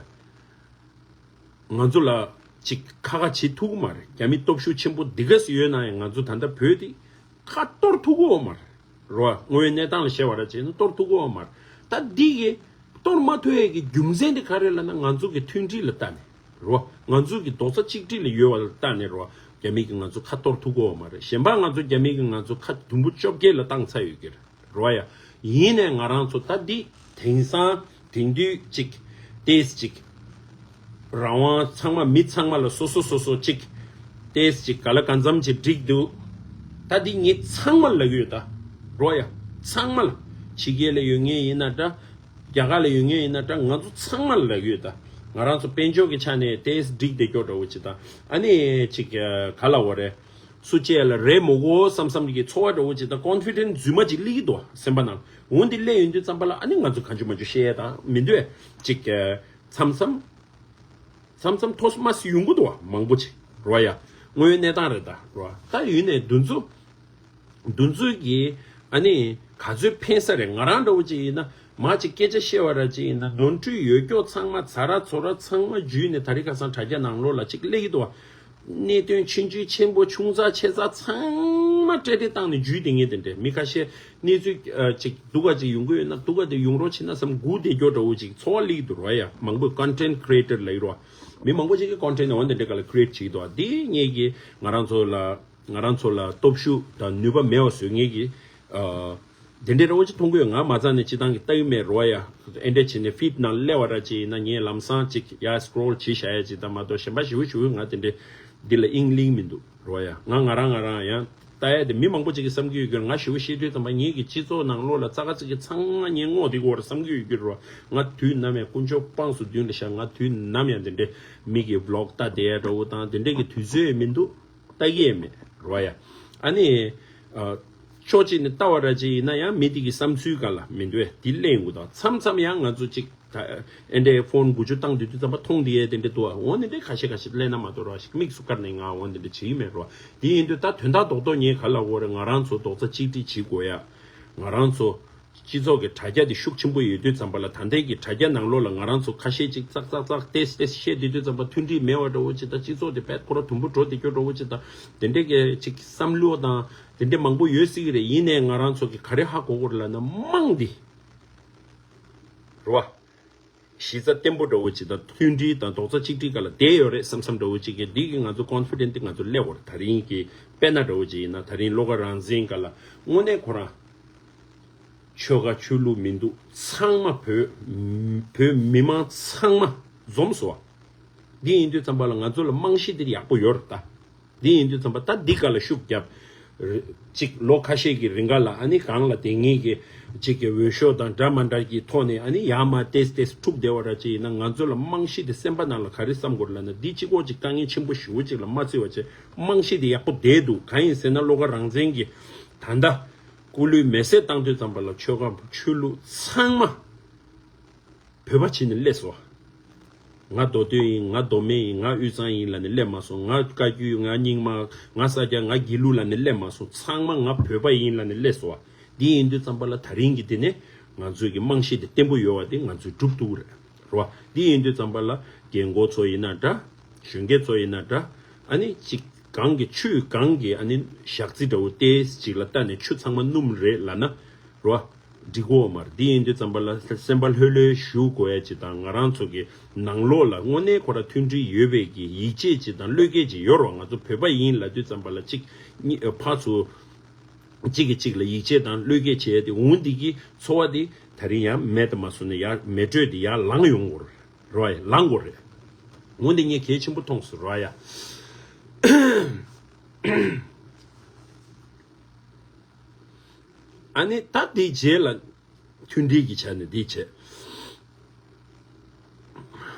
ང་ཚོ་ལ་ཅིག་ཁ་ཁ་བྱེད་ཐུབ་ཀྱི་མ་རེད། རྒྱ་མི་སྟོབས་ཤུགས་ཆེན་པོ་འདི་ག་ས་ཡོད་ན་ཡང་ང་ཚོ་ད་ལྟ་བོད་འདི་ཁ་གཏོར་ཐུབ་ཀྱི་ཡོད་མ་རེད། རོ། དངོས་ཡོད་གནས་སྟངས་ལ་བཤད་པ་ར་བྱས་ན་གཏོར་ཐུབ་ཀྱི་ཡོད་མ་རེད། ད་འདི་གི་གཏོར་མ་ཐུབ་ཡས་ཀྱི་རྒྱུ་མཚན་དེ་ག་རེ་ལབ་ན་ང་ཚོ་གི་མཐུན་སྒྲིལ་ལ་ལྟ་ནས་རོ། ང་ཚོ་གི་རྡོག་རྩ་གཅིག་སྒྲིལ་ལ་ཡོད་པ་ལ་ལྟ་ནས་རོ། རྒྱ་མི་གིས་ང་ཚོ་ཁ་གཏོར་ཐུབ་ཀྱི་ཡོད་མ་རེད། གཞན་པ་ང་ཚོ་རྒྱ་མི་གིས་ང་ཚོ་ཁ་དུམ་བུ་བཅོ་བརྒྱད་ལ་བཏང་ཚར་ཡོད་ཀྱི་རེད། རོ་ཡ། ཡིན་ནའི་ང་རང་ཚོ་ད་འདི་དེང་སང་དེང་དུས་ཅིག་ཏེས་ཅིག་རང་དབང་ཚང་མ་མི་ཚང་མ་ལ་སོ་སོ་སོ་སོ་ཅིག་ཏེས་ཅིག་ག་ལ་གང་འཚམ་ཅིག་འགྲིག་འདུག་ད་འདི་ངས་ཚང་མ་ལབ་ཀྱི་ཡོད་ད། རོ་ཡ། ཚང་མ་ལ། ཕྱི་རྒྱལ་ལ་ཡོད་མཁན་ཡིན་ན་འདྲ། རྒྱ་གར་ལ་ཡོད་མཁན་ཡིན་ན་འདྲ། ང་ཚོ་ཚང་མ་ལ་ལབ་ཀྱི་ཡོད་ད། ང་རང་ཚོ་དཔལ་འབྱོར་གྱི་ཆ་ནས་ཏེས་འགྲིག་བསྡད་ཀྱོག་འདྲ་བོ་ཅིག་དང་། ཨ་ནི་ཅིག་ག་ལ་འོ་རེད། སུ་གཅིག་ལ་རེད་མོ་གོ་བསམ་བསམ་གྱི་ཚོར་བ་འདྲ་བོ་ཅིག་དང་ཀོན་ཕི་ཌེན་སི་རྫུན་མ་ཅིག་སླེབས་ཀྱི་འདུག་སེམས་པ་ནང་། འོ་འདི་སླེབས་ཡོང་དུས་ཙམ་པ་ལ་ཨ་ནི་ང་ཚོ་གང་བྱུང་མང་བྱུང་བཤད་ཡས་དང་མི་འདུག་ཅིག་མཚམས་མཚམས་ མཚམས་མཚམས་ཐོག་མ་སི་ཡོང་གི་འདུག་བ། མང་པོ་ཅིག་རོ་ཡ། དངོས་ཡོད་གནས་སྟངས་རེད་ད་རོ། ད་ཡིན་ནའི་འདི་ཚོ་འདི་ཚོ་གི་ཨ་ནི་ག་ཚོད་ཕན་ས་རེད། ང་རང་འདྲ་བོ་ཅིག་ཡིན་ན་མ་ཅིག་སྐད་ཆ་བཤད་པ་ར་ཅིག་ཡིན་ན་ནོར་འཁྲུལ་ཡོད་སྐྱོ་ཚང་མ་ཚ་ར་ཚོ་ར་ཚང་མ་འཇུས་ནས་ད་རེས་ཁ་སང་དྲ་རྒྱ་ནང་ལོགས་ལ་ཅིག་སླེབས་ཀྱི་འདུག་བ། གནད་དོན་ཆུང་ཆུང་ཆེན་པོ་ཆུང་ཚག་ཆེ་ཚག་ཚང་མ་སྤྲད་སྤྲད་བཏང་ནས་འཇུས་དེ་ངས་དེ་འདྲས། མི་ཁ་ཤས་གནས་ཚུལ་ཨ་ཅིག་སྡུག་ག་ཅིག་ཡོང་གི་ཡོད་ན་སྡུག་ག་དེ་ཡོང་རོགས་བྱེད་ན་བསམ་སྒུག་བསྡད་རྒྱུ་འདྲ་བོ་ཅིག་ཚོར་བ་སླེབས་ཀྱི་འདུག་རོ་ཡ། མང་པོས་content creator་ལབ་ཀྱི་རོ། མི་མང་པོ་ཅིག་གིས་content་འོ་འདི་འདྲས་ག་ལ་create་བྱེད་ཀྱི་འདུག་བ། དེ་ངས་ཀྱི་ང་རང་ཚོ་ལ་ང་རང་ཚོ་ལ་སྟོབས་ཤུགས་དང་ནུས་པ་མེད་པ་བཟོས་ངེས་ཀྱི། ཨ། དེ་འདྲའི་འདྲ་བོ་ཅིག་མཐོང་གི་ཡོད། ང་མ་རྩ་ནས་སྤྱི་བཏང་གི་ལྟ་གི་མེད་རོ་ཡ། ཨེ་འདྲས་བྱས་ནས་feed་ནང་སླེབས་པ་འདྲ་ཅིག་ཡིན་ན་ངས་ལམ་སང་ཅིག་ཡ་scroll་བྱེད་བཞག་ཡ་ཅིག་དང་མ་གཏོགས་གཞན་པ་ཞེ་པོ་ཞེ་པོ་ང་དེ་འདྲའི་འདི་ལ་དབྱིངས་ལིང་མི་འདུག་རོ་ཡ། ང་ང་རང་ང་རང་ཡང་ལྟ་ཡ་དེ་མི་མང་པོ་ཅིག་གིས་བསམ་གྱི་ཡོད་ཀྱི་རེད། ང་ཞེ་པོ་བཤད་དུས་ཙམ་པ་ངེད་ཀྱི་སྤྱི་ཚོགས་ནང་ལོགས་ལ་ཙག་ག་ཙིག་གི་ཚང་མ་ངས་བསྔོག་བསྡད་ཀྱི་ཡོད་རེད་བསམ་གྱི་ཡོད་ཀྱི་རེད་བ། ང་དུས་ནམ་ཡང་དཀོན་མཆོག་དཔངས་སུ་མདུན་ལ་བཞག་ང་དུས་ནམ་ཡང་དེ་འདྲའི་མི་གི་vlog་ལྟ་བསྡད་ཡ་འདྲ་བོ་དང་དེ་འདྲའི་གི་དུས་ཚོད་མི་འདུག་ལྟ་གི་ཡས་མེད་རོ་ཡ། ཨ་ནི། ཨ། ཕྱོགས་གཅིག་ནས་ལྟ་བ་ར་ཅིག་ཡིན་ན་ཡང་མི་དེ་གི་བསམ་ཚུལ་ག་ལ་མི་འདུག་ཨེ་དེ་གླེང་དགོས་དང་མཚམས་མཚམས་ཡང་ང་ཚོ་ཅིག་ད་ཨེ་འདྲའི་ཕོན་འགུལ་སྐྱོད་བཏང་དུས་དུས་ཙམ་པ་མཐོང་དེ་ཡས་དེ་འདྲ་འདུག་ཨ། འོ་ནི་འདྲའི་ཁ་ཤས་ཁ་ཤས་གླེང་ན་མ་གཏོགས་ར་ཞིག་དམིགས་སུ་བཀར་ནས་ང་འོ་འདི་འདྲ་བྱེད་ཀྱི་མེད་རོ། དེ་ཡིན་དུས་ད་དོན་དག་རྡོག་རྡོག་ངས་ག་ལ་འོ་རེད། ང་རང་ཚོ་རྡོག་རྩ་གཅིག་སྒྲིལ་བྱེད་དགོས་ཡ། ང་རང་ཚོ། སྤྱི་ཚོགས་ཀྱི་དྲ་རྒྱ་དེ་ཤུགས་ཆེན་པོ་ཡོད་དུས་ཙམ་པ་ལ་ད་ལྟའི་གི་དྲ་རྒྱ་ནང་ལོགས་ལ་ང་རང་ཚོ་ཁ་ཤས་ཅིག་ཙག་ཙག་ཙག་ཏེས་ཏེས་བཤད་དེ་དུས་ཙམ་པ་མཐུན་སྒྲིལ་མེད་པ་འདྲ་བོ་ཅིག་དང་སྤྱི་ཚོགས་དེ་བེད་ཁོ་ར་དུམ་བུ་འགྲོ་དེ་སྐྱོ་འདྲ་བོ་ཅིག་དང་དེ་འདྲས་ཀྱི་ཅིག་བསམ་བློ་དང་དེ་འདྲས་མང་པོ་ཡོད་སྲིད་ཀྱི་རེད། ཡིན་ནའི་ང་རང་ཚོ་གི་ག་རེ་ཧ་གོ་དགོས་རེད་ལབ་ན་དམངས་དེ་རེད་བ། གཞི་རྩ་བརྟན་པོ་འདྲ་བོ་ཅིག་དང་མཐུན་སྒྲིལ་དང་རྡོག་རྩ་གཅིག་སྒྲིལ་སྒང་ལ་བསྡད་ཡོད་རེད་བསམ་བསམ་འདྲ་བོ་ཅིག་གི་འདི་གི་ང་ཚོ་confident་འདི་ང་ཚོ་སླེབས་ཡོད་རེད། ད་རིང་གི་དཔེར་ན་འདྲ་བོ་ཅིག་ཡིན་ན་ད་རིང་བློ་དགའ་རང་བཙན་སྒང་ལ་དངོས་གནས་ཁོ་རང་ཆོལ་ཁ་ཆོས་ལུགས་མི་འདུག་ཚང་མ་བོད་བོད་མི་མང་ཚང་མ་འཛོམས་སོང་བ། འདི་ཡིན་དུས་ཙམ་པ་ལ་ང་ཚོ་ལ་རྨང་གཞི་འདི་ཡག་པོ་ཡོད་རེད་ད། འདི་ཡིན་དུས་ཙམ་པ་ད་འདི་ག་ལ་ཤུགས་རྒྱབ། གཅིག་ལོ་ཁ་ཤས་ཀྱི་རིང་ག་ལ་ཨ་ནི་གང་ལ་དེ་ངེད་ཀྱི་གཅིག་གི་འོས་ཤོག་དང་འདྲ་མ་འདྲ་གི་ཐོག་ནས་ཨ་ནི་ཡར་མར་ཏེས་ཏེས་འཁྲུག་བསྡད་པ་འདྲ་ཅིག་ཡིན་ན་ང་ཚོ་ལ་རྨང་གཞི་དེ་སེམས་པ་ནང་ལ་ག་རེ་བསམ་དགོས་རེད་ལབ་ན་འདི་གཅིག་པོ་གཅིག་དཀའ་ངལ་ཆེན་པོ་ཞེ་པོ་ཅིག་ལ་མ་བརྩི་བ་བྱས་རྨང་གཞི་དེ་ཡག་པོ་བསྡད་འདུག་གང་ཡིན་ཟེར་ན་བློ་དགའ་རང་བཙན་གྱི་ད་ལྟ་སྐུ་ལུས་མེ་བསྲེགས་བཏང་དུས་ཙམ་པ་ལ་ཆོལ་ཁ་ཆོས་ལུགས་ཚང་མ། བོད་པ་བྱས་ནས་སླེབས་སོང་། ང་མདོ་སྟོད་ཡིན། ང་མདོ་སྨད་ཡིན། ང་དབུས་གཙང་ཡིན་ལབ་ནས་སླེབས་མ་སོང་། ང་བཀའ་བརྒྱུད། ང་རྙིང་མ། ང་ས་སྐྱ། ང་དགེ་ལུགས་ལབ་ནས་སླེབས་མ་སོང་། ཚང་མ་ང་བོད་པ་ཡིན་ལབ་ནས་སླེབས་སོང་བ། འདི་ཡིན་དུས་ཙམ་པ་ལ་ད་རིང་གི་འདི་ནས་ང་ཚོའི་གི་རྨང་གཞི་དེ་བརྟན་པོ་ཡོད་བ་དེ་ང་ཚོས་སྒྲུབ་ཐུབ་ཀྱི་རེད། རེད་བ། འདི་ཡིན་དུས་ཙམ་པ་ལ་རྒན་གོག་ཚོ་ཡིན་ན་འདྲ། གཞོན་སྐྱེས་ཚོ་ཡིན་ན་འདྲ། ཨ་ནི་གཅིག་གང་གི་ཆོས་གང་གི་ཨ་ནི་ཞག་རྩི་འདྲ་བོ་ཏོག་ཙམ་ཅིག་ལ་ལྟ་ནས་ཆུ་ཚང་མ་སྣུམ་རེད་ལབ་ན། རེད་བ། འགྲིག་གོ་མ་རེད། འདི་ཡིན་དུས་ཙམ་པ་ལ་སེམས་པ་ལྷོད་ལྷོད་བཞུགས་དགོས་ཡ་ཅིག་དང་ང་རང་ཚོ་གི་ནང་ལོགས་ལ་དངོས་གནས་ཁོ་རང་མཐུན་སྒྲིལ་ཡོད་པའི་གི་ཡིད་ཆེས་ཅིག་དང་བློས་འགེལ་ཅིག་ཡོད་རེད་བ། ང་ཚོ་བོད་པ་ཡིན་ལབ་དུས་ཙམ་པ་ལ་གཅིག་གཉིས་ཕར་ཚུར་གཅིག་གིས་གཅིག་ལ་ཡིད་ཆེས་དང་བློས་འགེལ་བྱེད་ཡ་དེ་འོང་འདི་གི་ཚོར་བ་དེ་ད་རིང་ཡང་མེད་དུ་མ་སོང་ནས་ཡར་མེ་དྲོད་དེ་ཡར་ལངས་ཡོང་གོ་རེད་བ། ལངས་གོ་རེད། འོང་འདི་ངས་གལ་ཆེན་པོ་མཐོང་སོང་རེད་བ་ཡ། ཨ་ནི་ད་དེའི་རྗེས་ལ་མཐུན་སྒྲིལ་གྱི་ཆ་ནས་འདི་བྱས།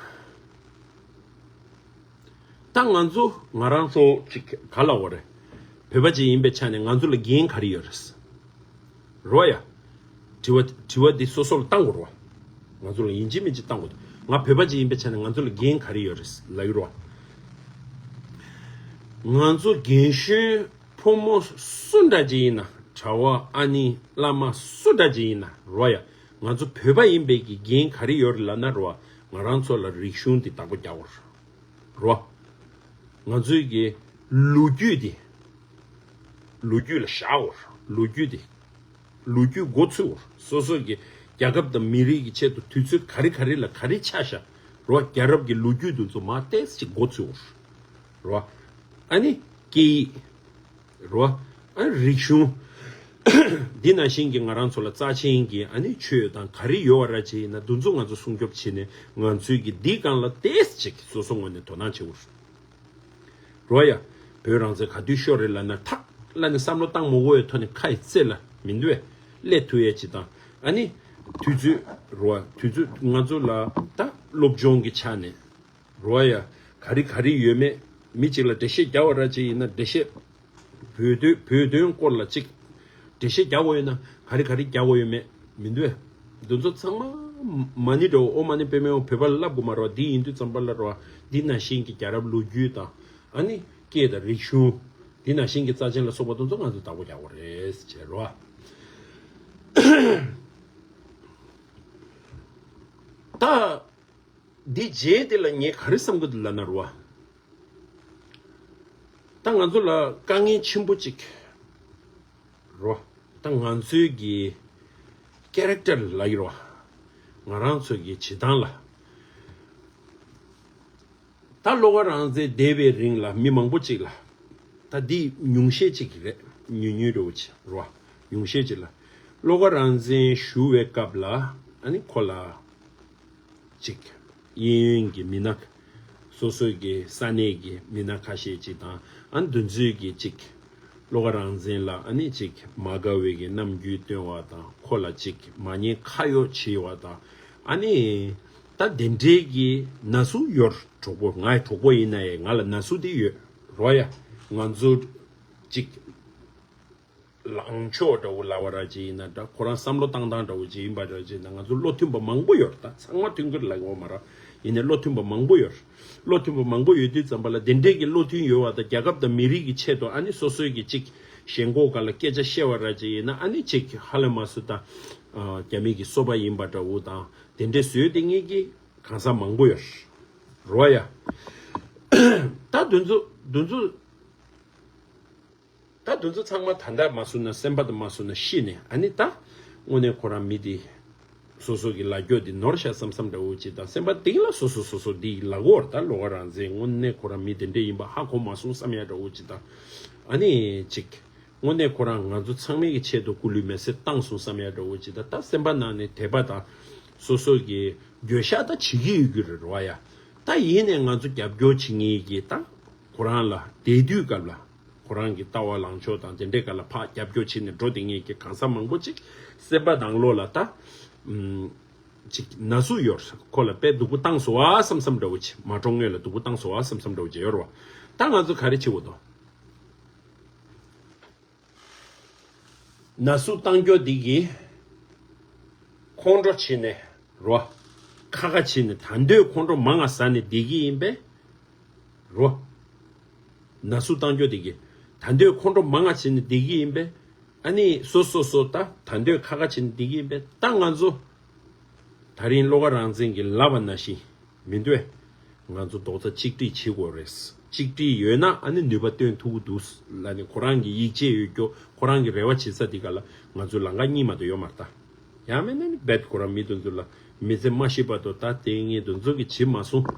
ད་ང་ཚོ་ང་རང་ཚོ་ཅིག་ག་ལ་འོ་རེད། བོད་པ་ཅིག་ཡིན་པའི་ཆ་ནས་ང་ཚོ་ལ་འགན་ག་རེ་ཡོད་རེད། རོ་ཡ། དྲི་བ་དྲི་བ་འདི་སོ་སོ་ལ་བཏང་དགོས་རེད་བ། ང་ཚོ་ལ་ཡིན་གཅིག་མིན་གཅིག་བཏང་དགོས་འདུག་ང་བོད་པ་ཅིག་ཡིན་པའི་ཆ་ནས་ང་ཚོ་ལ་འགན་ག་རེ་ཡོད་རེད་ལབ་ཡོད་རེད་བ། ང་ཚོ་རྒན་གཞོན་ཕོ་མོ་སུ་འདྲ་ཅིག་ཡིན་ན་གྲྭ་བ་ཨ་ནི་བླ་མ་སུ་འདྲ་ཅིག་ཡིན་ན་རོ་ཡ། ང་ཚོ་བོད་པ་ཡིན་པའི་གི་འགན་ག་རེ་ཡོད་རེད་ལབ་ན་རོ་བ། ང་རང་ཚོ་ལ་རིག་གཞུང་འདི་བདག་པོ་རྒྱག་དགོས་རེད། རོ། ང་ཚོའི་གི་ལོ་རྒྱུས་འདི། ལོ་རྒྱུས་ལ་བཞག་འོར། ལོ་རྒྱུས་འདི། ལོ་རྒྱུས་འགོ་ཚུགས་འོར། སོ་སོ་གི་རྒྱལ་ཁབ་དང་མི་རིགས་ཀྱི་ཆེད་དུ་དུས་ཚོད་ག་རེ་ག་རེ་ལ་ག་རེ་ཆགས་ཤག་རོ། རྒྱལ་རབས་ཀྱི་ལོ་རྒྱུས་འདི་ཚོ་མར་ཏོག་ཙམ་ཅིག་འགོ་ཚུགས་འོར། རོ། ཨ་ནི་སྐད་ཡིག་རོ། ཨ་ནི་རིག་གཞུང་། འདི་ནང་བཞིན་གྱི་ང་རང་ཚོ་ལ་རྩ་ཆེན་གྱི་ཨ་ནི་ཆོས་དང་ག་རེ་ཡོད་པ་ར་ཅིག་ཡིན་ན་འདི་ཚོ་ང་ཚོ་སྲུང་སྐྱོབ་བྱས་ནས་ང་ཚོའི་གི་འདི་སྒང་ལ་ཏོག་ཙམ་ཅིག་སོ་སོ་ངོས་ནས་དོ་སྣང་བྱེད་འོར། རོ་ཡ། བོད་རང་བཙན་ག་དུས་ཤོར་རེད་ལབ་ན་ཐག་ལབ་ནས་བསམ་བློ་བཏང་མ་དགོས་པའི་ཐོག་ནས་ཁ་ཡི་རྩེ་ལ་མི་འདུག་བས་སླེབས་ཐུབ་ཡས་ཅིག་དང་། ཨ་ནི་དུས་ཚོད་རོ་ཡ། དུས་ཚོད་ང་ཚོ་ལ་ད་སློབ་སྦྱོང་གི་ཆ་ནས་རོ་ཡ། ག་རེ་ག་རེ་ཡོད་མེད་མི་གཅིག་ལ་འགྲེལ་བཤད་རྒྱག་པ་ར་ཅིག་ཡིན་ན་འགྲེལ་བཤད། བོད་དོན་བོད་དོན་སྐོར་ལ་གཅིག་འགྲེལ་བཤད་རྒྱག་དགོས་ཡོད་ན་ག་རེ་ག་རེ་རྒྱག་དགོས་ཡོད་མེད་མི་འདུག་བས། འདི་ཚོ་ཚང་མ་ མ་ཎི་འདྲ་བོ་ཨོཾ་མ་ཎི་པདྨེ་ཧཱུྃ་བོད་པ་ལ་བསླབ་དགོས་མ་རེད་བ། འདི་ཡིན་དུས་ཙམ་པ་ལ་རེད་བ། འདི་ནང་བཞིན་གྱི་རྒྱལ་རབས་ལོ་རྒྱུས་དང་ཨ་ནི་སྐད་དང་རིག་གཞུང་། འདི་ནང་བཞིན་གྱི་རྩ་ཆེན་ལ་སོགས་པ་དེ་ཚོ་ང་ཚོས་བདག་པོ་རྒྱག་དགོས་རེད་ཟེར་བ། ད་འདི་རྗེས་དེ་ལ་ངས་ག་རེ་བསམ་གྱི་འདུག་ལབ་ན་རེད་བ། ད་ང་ཚོ་ལ་དཀའ་ངལ་ཆེན་པོ་གཅིག་རེད་བ། ད་ང་ཚོའི་གི་ཀེ་རེག་ཊར་ལབ་ཀྱི་རེད་བ། ང་རང་ཚོའི་གི་བྱེད་སྟངས་ལ། ད་བློ་དགའ་རང་བཙན་བསྡད་པའི་རིང་ལ་མི་མང་པོ་ཅིག་ལ། ད་འདི་ཉུང་ཤས་ཅིག་རེད། ཉུང་ཉུང་འདྲ་བོ་ཅིག་རེད་བ། ཉུང་ཤས་ཅིག་ལ། བློ་དགའ་རང་བཙན་ཞུ་བའི་སྐབས་ལ་ཨ་ནི་ཁོ་ལ་ཅིག་གཡས་གཡོན་གྱི་མི་སྣ། སོ་སོའི་གི་ས་གནས་ཀྱི་མི་སྣ་ཁ་ཤས་ཅིག་དང་ཨ་ནི་དེ་ཚོའི་གི་ཅིག་བློ་དགའ་རང་བཙན་ལ་ཨ་ནི་ཅིག་མ་དགའ་བའི་གི་རྣམ་འགྱུར་སྟོན་པ་དང་། ཁོ་ལ་ཅིག་མ་ཉེས་ཁ་གཡོགས་བྱེད་པ་དང་། ཨ་ནི་ད་དེ་འདྲའི་གི་ན་ཟུག་ཡོད། གྲོགས་པོ། ངའི་གྲོགས་པོ་ཡིན་ན་ཡང་ང་ལ་ན་ཟུག་དེ་ཡོད་རེད་བ་ཡ། ང་ཚོ་ཅིག་ལངས་ཕྱོགས་འདྲ་བོ་ལབ་པ་ར་ཅིག་ཡིན་ན་འདྲ། ཁོ་རང་བསམ་བློ་བཏང་སྟངས་འདྲ་བོ་ཅིག་ཡིན་པ་ར་ཅིག་ཡིན་ན། ང་ཚོ་བློ་མཐུན་པ་མང་པོ་ཡོད་རེད། ད་ཚང་མ་མཐུན་གྱི་རེད་ལབ་ཀྱི་ཡོད་མ་རེད། ཡིན་ནའི་བློ་མཐུན་པ་མང་པོ་ཡོད་རེད། བློ་མཐུན་པ་མང་པོ་ཡོད་དུས་ཙམ་པ་ལ་དེ་འདྲའི་གི་བློ་མཐུན་ཡོད་པ་དང་། རྒྱལ་ཁབ་དང་མི་རིགས་ཀྱི་ཆེད་དུ་ཨ་ནི་སོ་སོའི་གི་ཅིག་ཞེན་ཁོག་སྒང་ལ་སྐད་ཆ་བཤད་པ་ར་ཅིག་ཡིན་ན། ཨ་ནི་ཅིག་ཧ་ལས་མ་སུ་ད་རྒྱ་མི་གི་སོ་པ་ཡིན་པ་འདྲ་བོ་དང་། དེ་འདྲའི་བཟོས་དེ་ངེད་ཀྱི་གང་ཟག་མང་པོ་ཡོད་རེད་བ་ཡ། ད་དེ་ཚོ་དེ་ཚོ། ད་དེ་ཚོ་ཚང་མ་ད་ལྟ་མ་སུ་ན། སེམས་པ་དང་མ་སུ་ན་ཤི་ནས། ཨ་ནི་ད་དངོས་གནས་ཁོ་རང་མི་དེ་སོ་སོ་གི་ལ་རྒྱོ་དེ་ནོར་ཤག་བསམ་བསམ་འདྲ་བོ་ཅིག་དང་། སེམས་པ་དེ་ལ་སོ་སོ་སོ་སོ་དེ་ལ་གོ་བར། ད་བློ་དགའ་རང་བཙན་དངོས་གནས་ཁོ་རང་མི་དེ་འདྲ་ཡིན་པ་ཧ་གོ་མ་སོང་བསམ་ཡ་འདྲ་བོ་ཅིག་དང་། ཨ་ནི་ཅིག་དངོས་གནས་ཁོ་རང་ང་ཚོ་ཚང་མའི་གི་ཆེད་དུ་སྐུ་ལུས་མེ་སྲེག་བཏང་སོང་བསམ་ཡ་འདྲ་བོ་ཅིག་དང་། ད་སེམས་པ་ནང་ནས་དད་པ་དང་སོ་སོ་གི་འགྱོད་བཤགས་ད་བྱེད་ཀྱི་ཡོད་རྒྱུ་རེད་བ་ཡ། ད་ཡིན་ནས་ང་ཚོ་རྒྱབ་སྐྱོར་བྱེད་མཁན་གྱི་ད་ཁོ་རང་ལ་བསྡད་དུས་སྐབས་ལ། ཁོ་རང་གི་ལྟ་བ་ལངས་ཕྱོགས་དང་དེ་འདྲའི་སྐོར་ལ་ཕར་རྒྱབ་སྐྱོར་བྱས་ནས་འགྲོ་བསྡད་མཁན་གྱི་གང་ཟག་མང་པོ་ཅིག་སེམས་པ་ནང་ལོགས་ལ་ད་ཨུམ་ཅིག་ན་ཟུག་ཡོད། ཁོ་ལ་དཔེ་སྡུག་པོ་བཏང་སོང་བ་བསམ་བསམ་འདྲ་བོ་ཅིག་མ་གྲོངས་སྔོན་ལ་སྡུག་པོ་བཏང་སོང་བ་བསམ་བསམ་འདྲ་བོ་ཅིག་ཡོད་རེད་བ། ད་ང་ཚོ་ག་རེ་བྱེད་དགོས་འདུག་ན་ཟུག་བཏང་རྒྱུ་འདི་གིས་ཁོང་ཁྲོ་བྱས་ནས་རོ། ཁ་ཁ་བྱས་ནས་ད་འདོད་ཁོང་ཁྲོ་མང་ང་ཟ་ནས་བསྡད་ཀྱི་ཡིན་པས། རོ། ན་ཟུག་བཏང་རྒྱུ་དེ་གིས་ད་འདོད་ཁོང་ཁྲོ་མང་ང་བྱས་ནས་བསྡད་ཀྱི་ཡིན་པས། ཨ་ནི་སོ་སོ་སོ་ད་ད་འདོད་ཁ་ཁ་བྱས་ནས་བསྡད་ཀྱི་ཡིན་པས། ད་ང་ཚོ་ད་རིང་བློ་དགའ་རང་བཙན་གྱིས་ལབ་པ་ནང་བཞིན་མི་འདུག་ཨེ། ང་ཚོ་རྡོག་རྩ་གཅིག་སྒྲིལ་བྱེད་དགོས་རེད། གཅིག་སྒྲིལ་ཡོད་ན་ཨ་ནི་ནུས་པ་བཏོན་ཐུབ་ཀྱི་འདུག་ལབ་ནས། ཁོ་རང་གི་ཡིད་ཆེས་ཡོད་རྒྱུ། ཁོ་རང་གི་རེ་བ་བྱེད་ས་དེ་ག་ལ་ང་ཚོ་ལམ་ཁ་གཉིས་མ་གཏོགས་ཡོད་མ་རེད་ད། ཡང་མིན་ན་ནི་རྦད་ཁོ་རང་མི་དེ་ཚོ་ལ་མི་ཚེ་མ་ཤི་བར་དུ་ད་དེ་ངས་དེ་ཚོ་གི་བྱེད་མ་སོང་།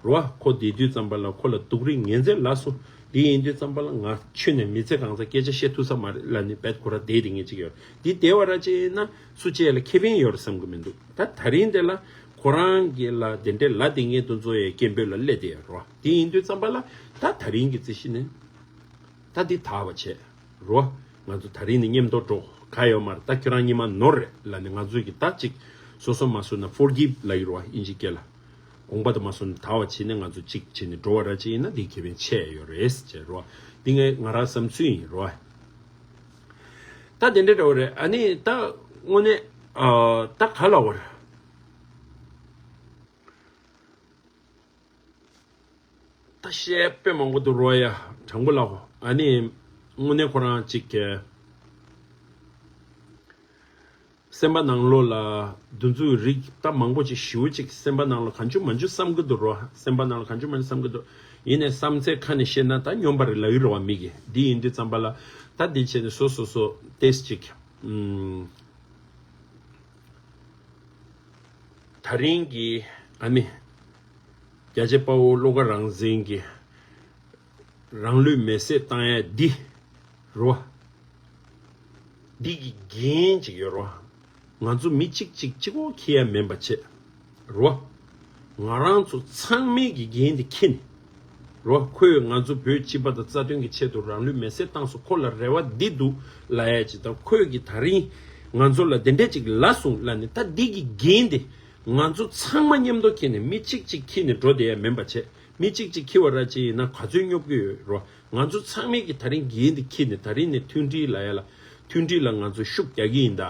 རོ། ཁོ་བསྡད་དུས་ཙམ་པ་ལ་ཁོ་ལ་སྡུག་རུས་ངན་ཚད་ལ་སོང་། དེ་ཡིན་དུས་ཙམ་པ་ལ་ང་ཁྱོན་ནས་མི་ཚེ་གང་ཚ་སྐད་ཆ་བཤད་ཐུབ་ས་མ་རེད་ལབ་ནས་རྦད་ཁོ་རང་བསྡད་དེ་ངས་ཅིག་ཡོད། འདི་བསྡད་པ་ར་ཅིག་ཡིན་ན་སུ་གཅིག་ལ་ཁེ་ཕན་ཡོད་རེད་བསམ་གི་མི་འདུག་ད་ད་རིང་དེ་ལ་ཁོ་རང་གི་ལ་དེ་འདྲའི་ལ་དེ་ངས་དེ་ཚོ་ཡའི་སྐད་འབོད་ལ་སླེབས་བསྡད་ཡོད་རོ། དེ་ཡིན་དུས་ཙམ་པ་ལ་ད་ད་རིང་གི་རྩིས་གཞི་ནས་ད་འདི་དག་པ་བྱས། རོ། ང་ཚོ་ད་རིང་ནས་མཉམ་དུ་འགྲོ། ག་ཡོད་མ་རེད། ད་ཁྱོད་རང་ཉི་མ་ནོར་རེད་ལབ་ནས་ང་ཚོས་ཀྱི་ད་ཅིག་སོ་སོ་མ་སོ་ན་ཕོར་གིབ་ལབ་ཡོད་རེད་བ། ཨིན་ཇི་སྐད་ལ། དགོངས་པ་དང་མ་སོ་ན་དག་པ་བྱས་ནས་ང་ཚོ་ཅིག་བྱས་ནས་འགྲོ་བ་ར་ཅིག་ཡིན་ན་འདི་ཁེ་ཕན་ཆེ་ཡོད་རེད་ཟེར་རོ། འདི་ངས་ང་རང་བསམ་ཚུལ་ཡིན་རོ། ད་དེ་འདྲ་འདྲ་བོ་རེད། ཨ་ནི་ད་དངོས་གནས་ཨ་ད་ག་ལབ་དགོས་རེད། ད་བཤད་དཔེ་མང་པོ་འདུག་རོ་ཡ། དྲང་པོ་ལབ། ཨ་ནི་དངོས་གནས་ཁོ་རང་ཅིག་གི་སེམས་པ་ནང་ལོགས་ལ་འདི་ཚོའི་རིགས་ད་མང་པོ་ཅིག་ཞེ་པོ་ཅིག་སེམས་པ་ནང་ལ་གང་བྱུང་མང་བྱུང་བསམ་གི་འདུག་རོ། སེམས་པ་ནང་ལ་གང་བྱུང་མང་བྱུང་བསམ་གི་འདུག་ཡིན་ནའི་བསམ་ཚད་ཁ་ནས་བཤད་ན་ད་སྨྱོན་པ་རེད་ལབ་ཀྱི་རེད་བ་མི་གིས། འདི་ཡིན་དུས་ཙམ་པ་ལ་ད་འདི་བྱས་ནས་སོ་སོ་སོ་ཏོག་ཙམ་ཅིག་ཨུམ། ད་རིང་གི་ཨ་ནི་རྒྱལ་གཅེས་དཔའ་བོ་བློ་དགའ་རང་བཙན་གྱི་རང་ལུས་མེར་སྲེག་བཏང་ཡ་འདི་རོ། འདི་གི་འགན་ཅིག་ཡོད་རོ། ང་ཚོ་མི་གཅིག་གཅིག་གཅིག་པོ་འཁྱེར་ཡ་མིན་པ་བྱས་རོ། ང་རང་ཚོ་ཚང་མས་ཀྱི་འགན་འདི་འཁྱེར་ནས་རོ། ཁོས་ང་ཚོ་བོད་སྤྱི་པ་དང་རྩ་དོན་གྱི་ཆེད་དུ་རང་ལུས་མེར་སྲེག་བཏང་སོང་། ཁོ་ལ་རེ་བ་འདི་འདུག་ལབ་ཡ་ཅིག་དང་། ཁོས་ཀྱི་ད་རིང་ང་ཚོ་ལ་དེ་འདྲས་ཅིག་ལབ་སོང་ལབ་ནས། ད་འདི་གི་འགན་འདི་ང་ཚོ་ཚང་མ་མཉམ་དུ་འཁྱེར་ནས་མི་གཅིག་གཅིག་འཁྱེར་ནས་འགྲོ་བསྡད་ཡ་མིན་པ་བྱས། མི་གཅིག་གཅིག་འཁྱེར་བ་ར་ཅིག་ཡིན་ན་ག་ཚོད་སྙོབ་ཀྱི་ཡོད་རོ། ང་ཚོ་ཚང་མས་ཀྱི་ད་རིང་འགན་འདི་འཁྱེར་ནས་ད་རིང་ནས་མཐུན་སྒྲིལ་ལབ་ཡ་ལ་མཐུན་སྒྲིལ་ལ་ང་ཚོ་ཤུགས་རྒྱག་གི་ཡིན་ད་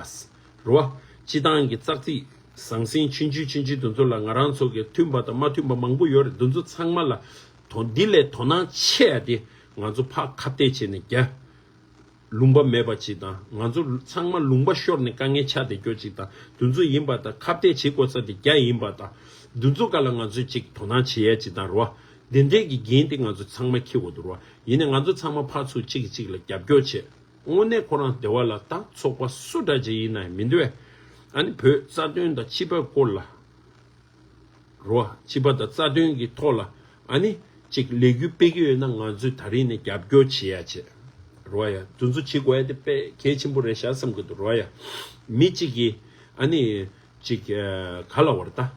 རོ། སྤྱི་བཏང་གི་ཙག་ཙིག་ ཟང་ཟིང་ཆུང་ཆུང་ཆུང་ཆུང་དེ་ཚོ་ལ་ང་རང་ཚོ་གི་མཐུན་པ་དང་མ་མཐུན་པ་མང་པོ་ཡོད་རེད། དེ་ཚོ་ཚང་མ་ལ་དོ་འདི་ལས་དོ་སྣང་ཆེ་ཡ་དེ་ང་ཚོ་ཕར་ཁ་གཏད་བྱས་ནས་རྒྱ་ལུང་པ་མེད་པ་ཅིག་དང་། ང་ཚོ་ཚང་མ་ལུང་པ་ཤོར་ནས་དཀའ་ངལ་ཆགས་བསྡད་རྒྱུ་ཅིག་དང་། དེ་ཚོ་ཡིན་པ་དང་། ཁ་གཏད་བྱེད་དགོས་ས་དེ་རྒྱ་ཡིན་པ་དང་། དེ་ཚོ་ག་ལ་ང་ཚོས་ཅིག་དོ་སྣང་བྱེད་ཡ་ཅིག་དང་རོ། དེ་འདྲས་ཀྱི་འགན་དེ་ང་ཚོ་ཚང་མ་འཁྱེར་དགོས་འདུག་རོ། ཡིན་ནའི་ང་ཚོ་ཚང་མ་ཕར་ཚུར་གཅིག་གིས་གཅིག་ལ་རྒྱབ་སྐྱོར་བྱེད། དངོས་གནས་ཁོ་རང་སྡེ་བ་ལ་ད་ཚོགས་པ་སུ་འདྲ་ཅིག་ཡིན་ན་མི་འདུག་བས། ཨ་ནི་བོད་རྩ་དོན་དང་སྤྱི་པའི་སྐོར་ལ་རོ། སྤྱི་པ་དང་རྩ་དོན་གྱི་ཐོག་ལ་ཨ་ནི་ཅིག་ལས་འགུལ་སྤེལ་གྱི་ཡོད་ན་ང་ཚོས་ད་རིང་ནས་རྒྱབ་སྐྱོར་བྱེད་ཡ་བྱེད་རོ། ཡ་དེ་ཚོ་བྱེད་དགོས་ཡ་དེ་དཔེ་གལ་ཆེན་པོ་རེད་ཤག་བསམ་གྱི་འདུག་རོ། ཡ་མི་གཅིག་གིས་ཨ་ནི་ཅིག་ག་ལ་བར་ད།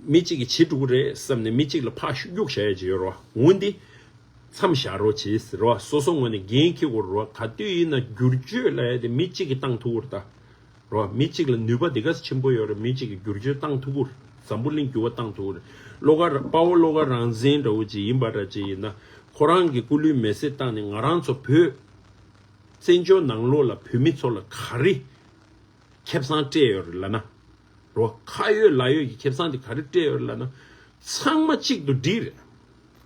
མི་གཅིག་གིས་བྱེད་འགྲོ་གི་རེད་བསམ་ནས་མི་གཅིག་ལ་ཕར་གཡུག་བཞག་ཡ་ཅིག་ཡོད་རོ། འོན་ཏེ་མཚམས་བཞག་རོགས་བྱེད་ཟེར་རོ། སོ་སོ་ངོས་ནས་འགན་འཁྱེར་དགོས་རོ། ག་དུས་ཡིན་ན་བསྒྱུར་བཅོས་ལབ་ཡ་དེ་མི་གཅིག་གིས་བཏང་ཐུབ་ཀྱི་རེད་ད་རོ། མི་གཅིག་ལ་ནུས་པ་དེ་ག་ཚོད་ཆེན་པོ་ཡོད་རེད། མི་གཅིག་གིས་བསྒྱུར་བཅོས་བཏང་ཐུབ་ཀྱི་རེད། འཛམ་བུ་གླིང་འགྱུར་བ་བཏང་ཐུབ་ཀྱི་རེད། བློ་དཀར་དཔའ་བོ་བློ་དཀར་རང་བཙན་འདྲ་བོ་ཅིག་ཡིན་པ་འདྲ་ཅིག་ཡིན་ན། ཁོ་རང་གི་སྐུ་ལུས་མེ་བསྲེགས་བཏང་ནས་ང་རང་ཚོ་བོད་བཙན་བྱོལ་ནང་ལོགས་ལ་བོད་མི་ཚོ་ལ་ག་རེ་ཁེ་བཟང་སྤྲད་ཡོད་རེད་ལབ་ན། རོ། ཁ་ཡོད་ལག་ཡོད་ཀྱི་ཁེ་བཟང་དེ་ག་རེ་སྤྲད་ཡོད་རེད་ལབ་ན། ཚང་མ་གཅིག་ཏུ་སྒྲིལ་རེད།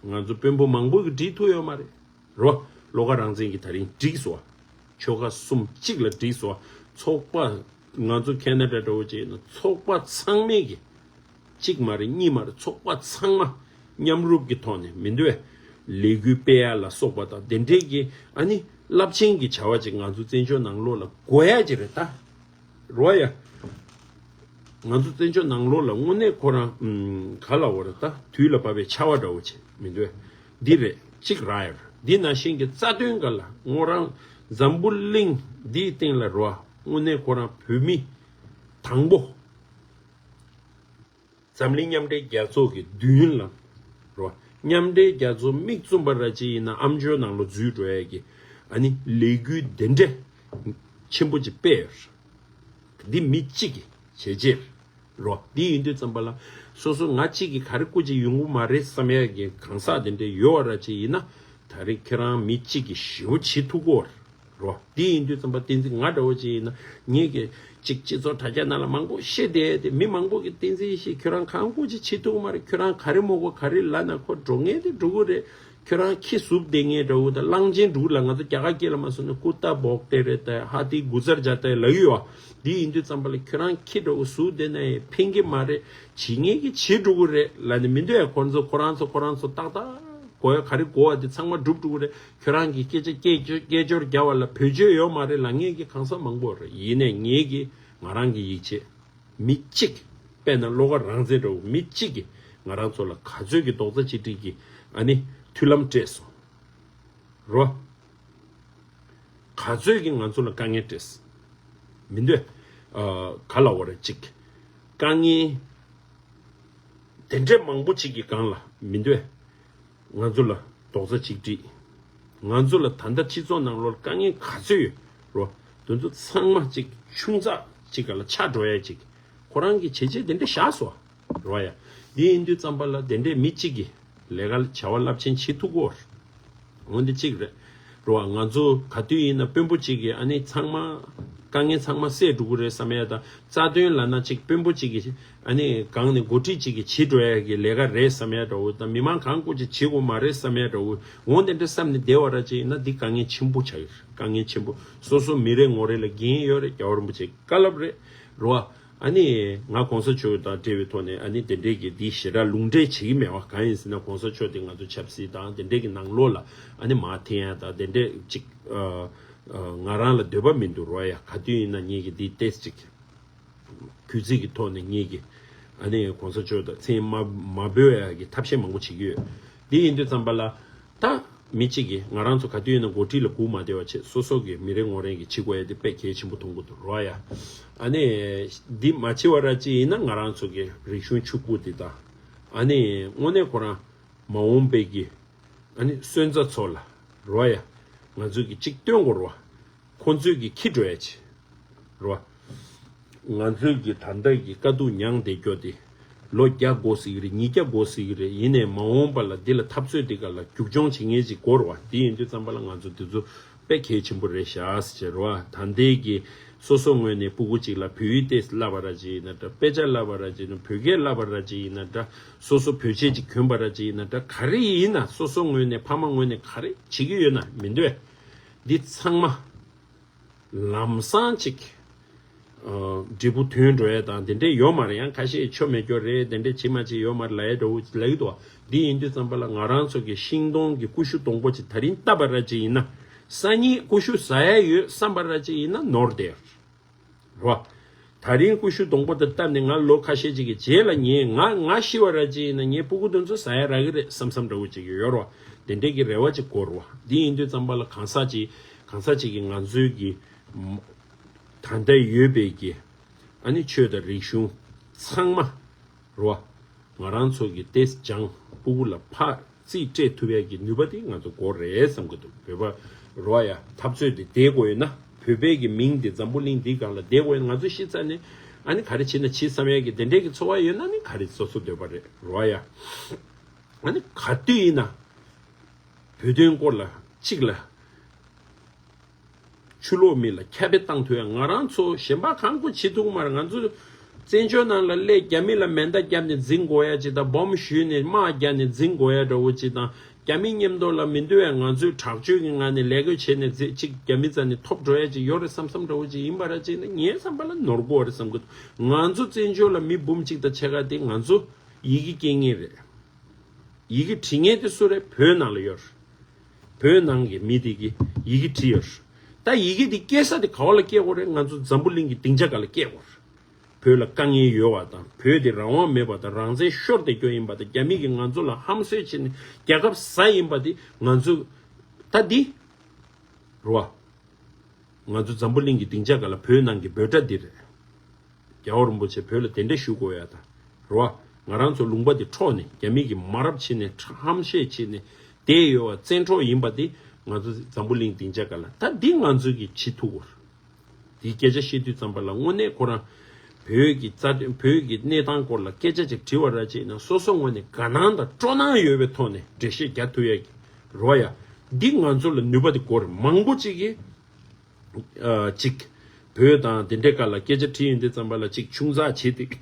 ང་ཚོ་དཔོན་པོ་མང་པོ་གིས་སྒྲིལ་ཐུབ་ཡོད་མ་རེད། རོ། བློ་དཀར་རང་བཙན་གྱིས་ད་རིང་སྒྲིལ་སོང་བ། ཆོལ་ཁ་གསུམ་གཅིག་ལ་སྒྲིལ་སོང་བ། ཚོགས་པ་ང་ཚོ་ཁེ་ན་ཌ་འདྲ་བོ་ཅིག་ཡིན་ན་ཚོགས་པ་ཚང་མས་ཀྱི་གཅིག་མ་རེད་གཉིས་མ་རེད། ཚོགས་པ་ཚང་མ་མཉམ་རུབ་ཀྱི་ཐོག་ནས་མི་འདུག་བས། ལས་འགུལ་སྤེལ་ཡ་ལ་སོགས་པ་དང་དེ་འདྲའི་གི་ཨ་ནི་རླབས་ཆེན་གྱི་བྱ་བ་ཅིག་ང་ཚོ་བཙན་བྱོལ་ནང་ལོགས་ལ་དགོས་ཡ་ཅིག་རེད་ད། རོ། ཡ། ང་ཚོ་བཙན་བྱོལ་ནང་ལོགས་ལ་དངོས་གནས་ཁོ་རང་ཨམ། ག་ལ་བ་རེད་ད། དུས་ལ་བབ་པའི་ཆར་པ་འདྲ་བོ་ཅིག་མི་འདུག་བས། འདི་རེད་གཅིག་ར་ཡ་རེད། འདི་ནང་བཞིན་གྱི་རྩ་དོན་ག་ལ་ངོ་རང་འཛམ་བུ་གླིང་འདིའི་སྟེང་ལ་རོ། དངོས་གནས་ཁོ་རང་བོད་མི་དང་པོ། འཛམ་གླིང་མཉམ་འབྲེལ་རྒྱལ་ཚོགས་ཀྱི་མདུན་ལ་རོ། མཉམ་འབྲེལ་རྒྱལ་ཚོགས་མིག་བཙུམ་པ་ར་ཅིག་ཡིན་ན་ཨ་མཆོག་ནང་ལོགས་འཛུལ་འགྲོ་ཡ་གི་ཨ་ནི་ལས་འགུལ་དེ་འདྲ་ཆེན་པོ་ཅིག་སྤེལ་ཡོད་རེད། འདི་མི་གཅིག་གི་བྱས་རྗེས་རོ། འདི་ཡིན་དུས་ཙམ་པ་ལ་སོ་སོ་ང་གཅིག་གིས་ག་རེ་བསྐུར་ཅིག་ཡོང་གི་མ་རེད་བསམ་ཡ་གི་གང་ཟག་དེ་འདྲ་ཡོད་པ་ར་ཅིག་ཡིན་ན། ད་རེས་ཁྱེད་རང་མི་གཅིག་གིས་ཞེ་པོ་བྱེད་ཐུབ་ཀྱི་ཡོད་རེད། རོ། དེ་ཡིན་དུས་ཙམ་པ་བསྟན་འཛིན་ང་འདྲ་བོ་ཅིག་ཡིན་ན་ངེད་ཀྱི་ཅིག་སྤྱི་ཚོགས་དྲ་རྒྱ་ནང་ལ་མང་པོ་བཤད་བསྡད་དེ་མི་མང་པོ་གིས་བསྟན་འཛིན་ཡེ་ཤེས་ཁྱོད་རང་གང་དགོས་ཅིག་བྱེད་ཐུབ་མ་རེད། ཁྱོད་རང་ག་རེ་མོ་གོ་ག་རེ་ལབ་ན་ཁོ་འགྲོ་ངེས་དེ་འགྲོ་གི་རེད། ཁྱོད་རང་ཁྱི་ཟུབ་བསྡད་ངེས་འདྲ་བོ་དང་གླང་ཆེན་འབྲུག་ལ་ང་ཚོ་རྒྱ་གར་སྐད་ལ་མ་སོང་ན་ཀུ་ཏ་བོག་ཏེ་རེད་དེ་ཧ་ཏི་གུ་ཚར་རྒྱ་ཏེ་ལབ་ཡོད་བ། དེ་ཡིན་དུས་ཙམ་པ་ལ་ཁྱོད་རང་ཁྱི་འདྲ་བོ་ཟུབ་བསྡད་ན་ཡང་ཕན་གི་མ་རེད། བྱེད་ངེས་ཀྱི་བྱེད་འགྲོ་གི་རེད་ལབ་ནས་མི་འདོད་ཡ། ཁོ་ཚོ་ཁོ་རང་ཚོ་ཁོ་རང་ཚོ་ཏག་ཏག་གོ་ཡ་ག་རེ་གོ་བ་དེ་ཚང་མ་སྒྲུབ་འགྲོ་གི་རེད། ཁྱོད་རང་གི་སྐད་ཆ་སྐད་ཅོར་སྐད་ཅོར་རྒྱག་པ་ལ་བེད་སྤྱོད་ཡོད་མ་རེད་ལབ་མཁན་གྱི་གང་ཟག་མང་པོ་རེད། ཡིན་ནའི་ངེད་ཀྱིས་ང་རང་གི་ཡིད་ཆེས་མི་གཅིག་དཔེར་ན་བློ་དགའ་རང་བཙན་འདྲ་བོ་མི་གཅིག་གིས་ང་རང་ཚོ་ལ་ག་ཚོད་ཀྱི་རྡོག་རྩ་གཅིག་སྒྲིལ་གྱི་ཨ་ནི་མཐུན་ལམ་སྤྲད་སོང་རོ། ག་ཚོད་ཀྱིས་ང་ཚོ་ལ་དཀའ་ངལ་སྤྲད་སོང་མི་འདོད། ཨ། ག་ལ་བ་རེད་ཅིག་དཀའ་ངལ་དེ་འདྲས་མང་པོ་ཅིག་གི་སྒང་ལ་མི་འདོད། ང་ཚོ་ལ་རྡོག་རྩ་གཅིག་སྒྲིལ། ང་ཚོ་ལ་ད་ལྟ་སྤྱི་ཚོགས་ནང་ལོགས་དཀའ་ངལ་ག་ཚོད་ཡོད་རོ། དེ་ཚོ་ཚང་མ་གཅིག་ཆུང་ཙག་གཅིག་ག་ལ་ཆགས་འགྲོ་ཡ་གཅིག་ཁོ་རང་གི་བྱས་རྗེས་དེ་འདྲ་བཞག་སོང་རོ། ཡ། འདི་ཡིན་དུས་ཙམ་པ་ལ་དེ་འདྲས་མི་གཅིག་གིས་ལས་ཀ་བྱ་བ་རླབས་ཆེན་བྱེད་ཐུབ་ཀྱི་ཡོད་རེད། འོན་ཏེ་གཅིག་རེད་རོ། ང་ཚོ་ག་དུས་ཡིན་ན་དཔོན་པོ་གཅིག་གིས་ཨ་ནི་ཚང་མ་དཀའ་ངལ་ཚང་མ་སེལ་འགྲོ་གི་རེད་བསམ་ཡ་དང་། རྩ་དོན་ལབ་ན་གཅིག་དཔོན་པོ་གཅིག་གིས་ཨ་ནི་སྒང་ནས་འགོ་ཁྲིད་གཅིག་གིས་བྱེད་འགྲོ་ཡ་གི་ལས་ཀ་རེད་བསམ་ཡ་འདྲ་བོ་དང་། མི་མང་གང་དགོས་ཅིག་བྱེད་དགོས་མ་རེད་བསམ་ཡ་འདྲ་བོ། འོ་དེ་འདྲ་བསམ་ནས་བསྡད་པ་ར་ཅིག་ཡིན་ན་འདི་དཀའ་ངལ་ཆེན་པོ་ཆགས་ཡོད་རེད། དཀའ་ངལ་ཆེན་པོ། སོ་སོ་མི་རེ་ངོ་རེ་ལ་འགན་ཡོད་རེད། རྒྱལ་བ་རིན་པོ་ཆེ་བཀའ་སློབ་རེད་རོ། ཨ་ནི་ང་གོང་ས་མཆོག་དང་འབྲེལ་བའི་ཐོག་ནས་ཨ་ནི་དེ་འདྲས་ཀྱི་འདི་ཞེ་དྲག་ལུང་འདྲེན་བྱེད་ཀྱི་མེད་པ། གང་ཡིན་ཟེར་ན་གོང་ས་མཆོག་དེ་ང་ཚོ་ཆབ་སྲིད་དང་དེ་འདྲས་ཀྱི་ནང་ལོགས་ལ་ཨ་ནི་མར་འཐེན་ཡ་དང་དེ་འདྲས་ཅིག་ཨ། ཨ། ང་རང་ལ་འདོད་པ་མི་འདུག་རོ། ཡ། ག་དུས་ཡིན་ན་ངེད་ཀྱི་འདི་ཏེས་ཅིག་གུས་བརྩི་གི་ཐོག་ནས་ངེད་ཀྱི་ཨ་ནི་གོང་ས་མཆོག་དང་མཚན་མ་མ་འབོད་ཡ་གི་ཐབས་ཤེས་མང་པོ་བྱེད་ཀྱི་ཡོད། འདི་ཡིན་དུས་ཙམ་པ་ལ་ད་མི་གཅིག་གིས་ང་རང་ཚོ་ག་དུས་ཡིན་ན་འགོ་ཁྲིད་ལ་སྒུག་མ་བསྡད་པ་བྱས་སོ་སོ་གི་མི་རེ་ངོ་རེ་གི་བྱེད་དགོས་ཡ་དེ་དཔེ་གལ་ཆེན་པོ་མཐོང་གི་འདུག་རོ། ཡ། ཨ་ནི་འདི་མ་བྱེད་པ་ར་ཅིག་ཡིན་ན་ང་རང་ཚོ་གི་རིག་གཞུང་ཕྱུག་པོ་འདི་དང་། ཨ་ནི་དངོས་གནས་ཁོ་རང་མ་འོངས་པའི་གི་ཨ་ནི་སོན་རྩ་ཚོ་ལ་རོ། ཡ། ང་ཚོས་གི་གཅིག་སྟོན་དགོས་རོ། ཁོང་ཚོས་གི་འཁྱེར་འགྲོ་ཡ་ཆེ་རོ། ང་ཚོས་གི་ད་ལྟ་གི་དཀའ་སྡུག་མྱངས་བསྡད་རྒྱུ་དེ་ལོ་བརྒྱ་འགོར་སྲིད་གི་རེད། ཉིས་བརྒྱ་འགོར་སྲིད་གི་རེད། ཡིན་ནའི་མ་འོངས་པ་ལ་འདི་ལ་འཐབ་རྩོད་འདི་ག་ལ་རྒྱུག་མཆོང་བྱེད་མཁན་ཅིག་དགོས་རེད་བ། དེ་ཡིན་དུས་ཙམ་པ་ལ་ང་ཚོ་འདི་ཚོ་དཔེ་གལ་ཆེན་པོ་རེད་ཤག་ཟེར་རོ། ད་ལྟའི་གི་ སོ་སོ་ངོས་ནས་སྤུ་གུ་གཅིག་ལ་བོད་ཡིག་ཏོག་ཙམ་བསླབ་པ་ར་ཅིག་ཡིན་ན་འདྲ། དཔེ་ཆ་བསླབ་པ་ར་ཅིག་ཡིན་ན། བོད་སྐད་བསླབ་པ་ར་ཅིག་ཡིན་ན་འདྲ། སོ་སོ་བོད་ཆས་ཅིག་གྱོན་པ་ར་ཅིག་ཡིན་ན་འདྲ། ག་རེ་ཡིན་ན་སོ་སོ་ངོས་ནས་ཕ་མ་ངོས་ནས་ག་རེ་བྱེད་ཀྱི་ཡོད་ན་མི་འདོད། འདི་ཚང་མ་ལམ་སང་ཅིག་ཨ་འབྲས་བུ་ཐོན་འགྲོ་ཡ་དང་དེ་འདྲས་ཡོད་མ་རེད། ཡང་ཁ་ཤས་ཆོ་མེད་སྐྱོ་རེད། དེ་འདྲས་བྱེད་མ་བྱེད་ཡོད་མ་རེད་ལབ་ཡ་འདྲ་བོ་ལབ་ཀྱི་འདུག་བ། འདི་ཡིན་དུས་ཙམ་པ་ལ་ང་རང་ཚོ་གི་ཤིང་སྡོང་གི་ཀུ་ཤུ་སྡོང་པོ་ཅིག་ད་རིང་བཏབ་པ་ར་ཅིག་ཡིན་ན། སང་ཉིན་ཀུ་ཤུ་ཟ་ཡ་ཡོད་བསམ་པ་ར་ཅིག་ཡིན་ན་ནོར་བསྡད་རོ། ད་རིང་ཀུ་ཤུ་སྡོང་པོ་དེ་བཏབ་ནས་ང་ལོ་ཁ་ཤས་ཅིག་གི་རྗེས་ལ་ངས་ང་ང་ཤི་བ་ར་ཅིག་ཡིན་ན་ངའི་སྤུ་གུ་དེ་ཚོ་ཟ་ཡ་རག་གི་རེད་བསམ་བསམ་འདྲ་བོ་ཅིག་ཡོད་རོ། དེ་འདྲས་ཀྱི་རེ་བ་ཅིག་དགོས་རོ། འདི་ཡིན་དུས་ཙམ་པ་ལ་གང་ཟག་ཅིག་གང་ཟག་ཅིག་གིས་ང་ཚོའི་གི་ད་ལྟ་ཡོད་པའི་གི་ཨ་ནི་ཆོས་དང་རིག་གཞུང་ཚང་མ་རོ། ང་རང་ཚོ་གི་ཏེས་སྦྱང་སྤུ་གུ་ལ་ཕར་རྩིས་སྤྲད་ཐུབ་ཡ་གི་ནུས་པ་དེ་ང་ཚོ་དགོས་རེད་བསམ་གི་འདུག་བོད་པ་རོ་ཡ་འཐབ་རྩོད་དེ་བསྡད་དགོས་ཡོད་ན། བོད་པའི་གི་མིང་དེ་འཛམ་བུ་གླིང་འདིའི་སྒང་ལ་བསྡད་དགོས་ཡོད་ན། ང་ཚོ་ཤི་ཚར་ནས་ཨ་ནི་ག་རེ་བྱེད་ན་བྱེད་བསམ་ཡ་གི་དེ་འདྲའི་གི་ཚོར་བ་ཡོད་ན་ནི་ག་རེ་སོ་སོ་འདོད་པ་རེད་རོ་ཡ། ཨ་ནི་ག་དུས་ཡིན་ན་བོད་དོན་སྐོར་ལ་གཅིག་ལ། ཆུ་ལོག་མི་ལ་ཁྱབ་སྤེལ་བཏང་ཐུབ་ཡ། ང་རང་ཚོ་གཞན་པ་གང་དགོས་བྱེད་ཐུབ་ཀྱི་མ་རེད། ང་ཚོ་བཙན་བྱོལ་ནང་ལ་སླེབས། རྒྱ་མི་ལ་མེ་མདའ་བརྒྱབ་ནས་འཛིང་དགོས་ཡ་ཅིག་དང་། སྦོམ་གཞུས་ནས་དམག་རྒྱག་ནས་འཛིང་དགོས་ཡ་འདྲ་བོ་ཅིག་དང་། རྒྱ་མི་མཉམ་དུ་ལ་མི་འདུག་ཡ། ང་ཚོས་དྲག་སྤྱོད་ཀྱི་ངང་ནས་ལས་ཀ་བྱས་ནས་རྫི་ཅིག་རྒྱ་མི་རྩ་ནས་ཐོབ་འགྲོ་ཡ་ཅིག་ཡོད་རེད་བསམ་བསམ་འདྲ་བོ་ཅིག་ཡིན་པ་ར་ཅིག་ན་ངའི་བསམ་པ་ལ་ནོར་དགོས་རེད་བསམ་གི་འདུག་ང་ཚོ་བཙན་བྱོལ་ལ་མི་འབུམ་གཅིག་དང་ཕྱེད་ཀ་དེ་ང་ཚོ་ཡི་གེ་སྐྱེལ་མཁན་རེད། ཡི་གེ་བྲིས་མཁན་དེ་སུ་རེད། བོད་ནང་ལ་ཡོད་རེད། བོད་ནང་གི་མི་དེ་གིས་ཡི་གེ་བྲིས་ཡོད་རེད། ད་ཡི་གེ་དེ་སྐྱེལ་ས་དེ་ག་བ་ལ་སྐྱེལ་དགོས་རེད། ང་ཚོ་འཛམ་བུ་གླིང་གི་སྡིངས་ཆ་སྒང་ལ་སྐྱེལ་དགོས་རེད། བོད་ལ་དཀའ་ངལ་ཡོད་པ་དང་། བོད་དེ་རང་དབང་མེད་པ་དང་རང་བཙན་ཤོར་བསྡད་རྒྱུ་ཡིན་པ་དང་། རྒྱ་མི་གིས་ང་ཚོ་ལ་ཧམ་ཟོས་བྱས་ནས་རྒྱལ་ཁབ་ཟ་ཡིན་པ་དེ་ང་ཚོ་ད་འདི་རེད་བ། ང་ཚོ་འཛམ་བུ་གླིང་གི་སྡིངས་ཆ་སྒང་ལ་བོད་ནང་གི་འབོད་སྒྲ་འདི་རེད། རྒྱལ་བ་རིན་པོ་ཆེ་བོད་ལ་གདན་འདྲེན་ཞུ་དགོས་ཡ་ད་རེད་བ། ང་རང་ཚོ་ལུང་པ་འདི་འཕྲོག་ནས་རྒྱ་མི་གིས་མ་རབས་བྱས་ནས་ཧམ་བཤད་བྱས་ནས་བསྡད་ཡོད་བ། བཙན་འཕྲོག་ཡིན་པ་འདི་ང་ཚོ་འཛམ་བུ་གླིང་སྡིངས་ཆ་སྒང་ལ་ད་འདི་ང་ཚོ་གིས་བྱེད་ཐུབ་དགོས་རེད། འདིའི་སྐད་ཆ་བཤད་དུས་ཙམ་པ་ལ་དངོས་གནས་ཁོ་རང་བོད་ཀྱི་རྩ་དོན་བོད་ཀྱི་གནས་སྟངས་སྐོར་ལ་སྐད་ཆ་ཅིག་དྲི་བ་ར་ཅིག་ཡིན་ན་སོ་སོ་ངོས་ནས་དགའ་སྣང་དང་སྤྲོ་སྣང་ཡོད་པའི་ཐོག་ནས་འགྲེལ་བཤད་རྒྱག་ཐུབ་ཡ་གི་རེད་བ་ཡ། འདི་ང་ཚོ་ལ་ནུས་པ་འདི་དགོས་རེད། མང་པོ་ཅིག་གིས་ཨ་ཅིག་བོད་དང་དེ་འདྲའི་སྐོར་ལ་སྐད་ཆ་དྲིས་ཡོང་དུས་ཙམ་པ་ལ་ཅིག་ཆུང་ཙག་བྱེད་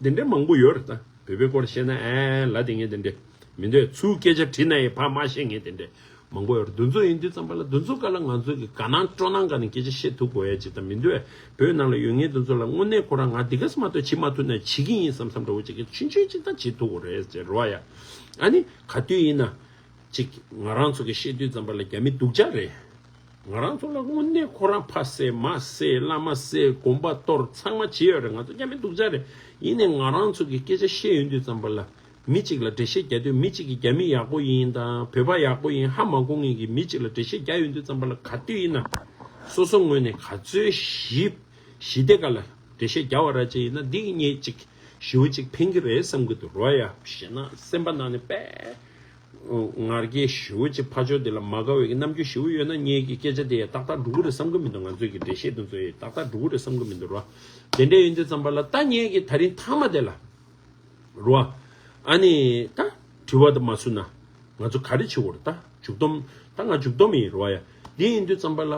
དེ། དེ་འདྲའི་མང་པོ་ཡོད་རེད་ད། བོད་པའི་སྐོར་བཤད་ན་ཨེ་ལབ་དེ་ངས་དེ་འདྲ་མི་འདོད། ཚུར་སྐད་ཆ་དྲིས་ན་ཡང་ཕར་མ་བཤད་མཁན་དེ་འདྲ་མང་པོ་ཡོད་རེད། འདི་ཚོ་ཡིན་དུས་ཙམ་པ་ལ་འདི་ཚོ་སྐོར་ལ་ང་ཚོ་གི་དགའ་སྣང་སྤྲོ་སྣང་སྒང་ནས་སྐད་ཆ་བཤད་ཐུབ་དགོས་ཡ་ཅིག་ད་མི་འདོད། བོད་ནང་ལ་ཡོད་མཁན་འདི་ཚོ་ལ་དངོས་གནས་ཁོ་རང་ང་འདི་ག་ས་མ་གཏོགས་བྱེད་མ་ཐུབ་ན་བྱེད་ཀྱི་ཡིན་བསམ་བསམ་འདྲ་བོ་ཅིག་གི་ཆུང་ཆུང་ཅིག་ད་བྱེད་ཐུབ་དགོས་རེད་ཟེར་རོ་ཡ། ཨ་ནི་ག་དུས་ཡིན་ན། ཅིག་ང་རང་ཚོ་གི་བཤད་དུས་ཙམ་པ་ལ་རྒྱ་མི་སྡུག་ཅག་རེད། ང་རང་ཚོ་ལ་དངོས་གནས་ཁོ་རང་ཕ་བསད་མ་བསད་བླ་མ་བསད་དགོན་པ་གཏོར་ཚང་མ་བྱས་ཡོད་རེད། ང་ཚོ་རྒྱ་མི་སྡུག་ཅག་རེད། ཡིན་ནའི་ང་རང་ཚོ་གི་སྐད་ཆ་བཤད་ཡོང་དུས་ཙམ་པ་ལ་མི་གཅིག་ལ་འགྲེལ་བཤད་རྒྱག་དུས་མི་གཅིག་གིས་རྒྱ་མི་ཡག་པོ་ཡིན་དང་བོད་པ་ཡག་པོ་ཡིན་ཧ་མ་གོ་མཁན་གྱི་མི་གཅིག་ལ་འགྲེལ་བཤད་རྒྱག་ཡོང་དུས་ཙམ་པ་ལ་ག་དུས་ཡིན་ན་སོ་སོ་ངོས་ནས་ག་ཚོད་ཞིབ་ཞི་བདེ་ག་ལ་འགྲེལ་བཤད་རྒྱག་པ་ར་ཅིག་ཡིན་ན་འདི་གི་ངས་ཅིག་ཞི་བོ་ཅིག་ཕན་གི་རེད་བསམ་གི་འདུག་རོ་ཡ། བཤད་ན་སེམས་པ་ནང་ནས་དཔེ་ང་རྒྱལ་ཞི་བོ་ཅིག་ཕ་ཕྱོགས་དེ་ལ་མ་དགའ་བའི་གི་རྣམ་འགྱུར་ཞི་བོ་ཡོད་ན་ངས་གི་སྐད་ཆ་དེ་ཡ་ཏག་ཏག་འགྲོ་གི་རེད་བསམ་གི་མི་འདུག་ང་ཚོའི་གི་འགྲེལ་བཤད་དེ་ཚོ་ཡ་ཏག་ཏག་འགྲོ་གི་རེད་བསམ་གི་མི་འདུག་རོ། དེ་འདྲ་ཡིན་དུས་ཙམ་པ་ལ་ད་ངས་གི་ད་རིང་མཐའ་མ་དེ་ལ་རོ། ཨ་ནི་ད་དྲི་བ་དེ་མ་སུ་ན་ང་ཚོ་ག་རེ་བྱེད་དགོས་རེད། ད་མཇུག་སྡོམ་ད་ང་མཇུག་སྡོམ་ཡིན་རོ་ཡ། འདི་ཡིན་དུས་ཙམ་པ་ལ།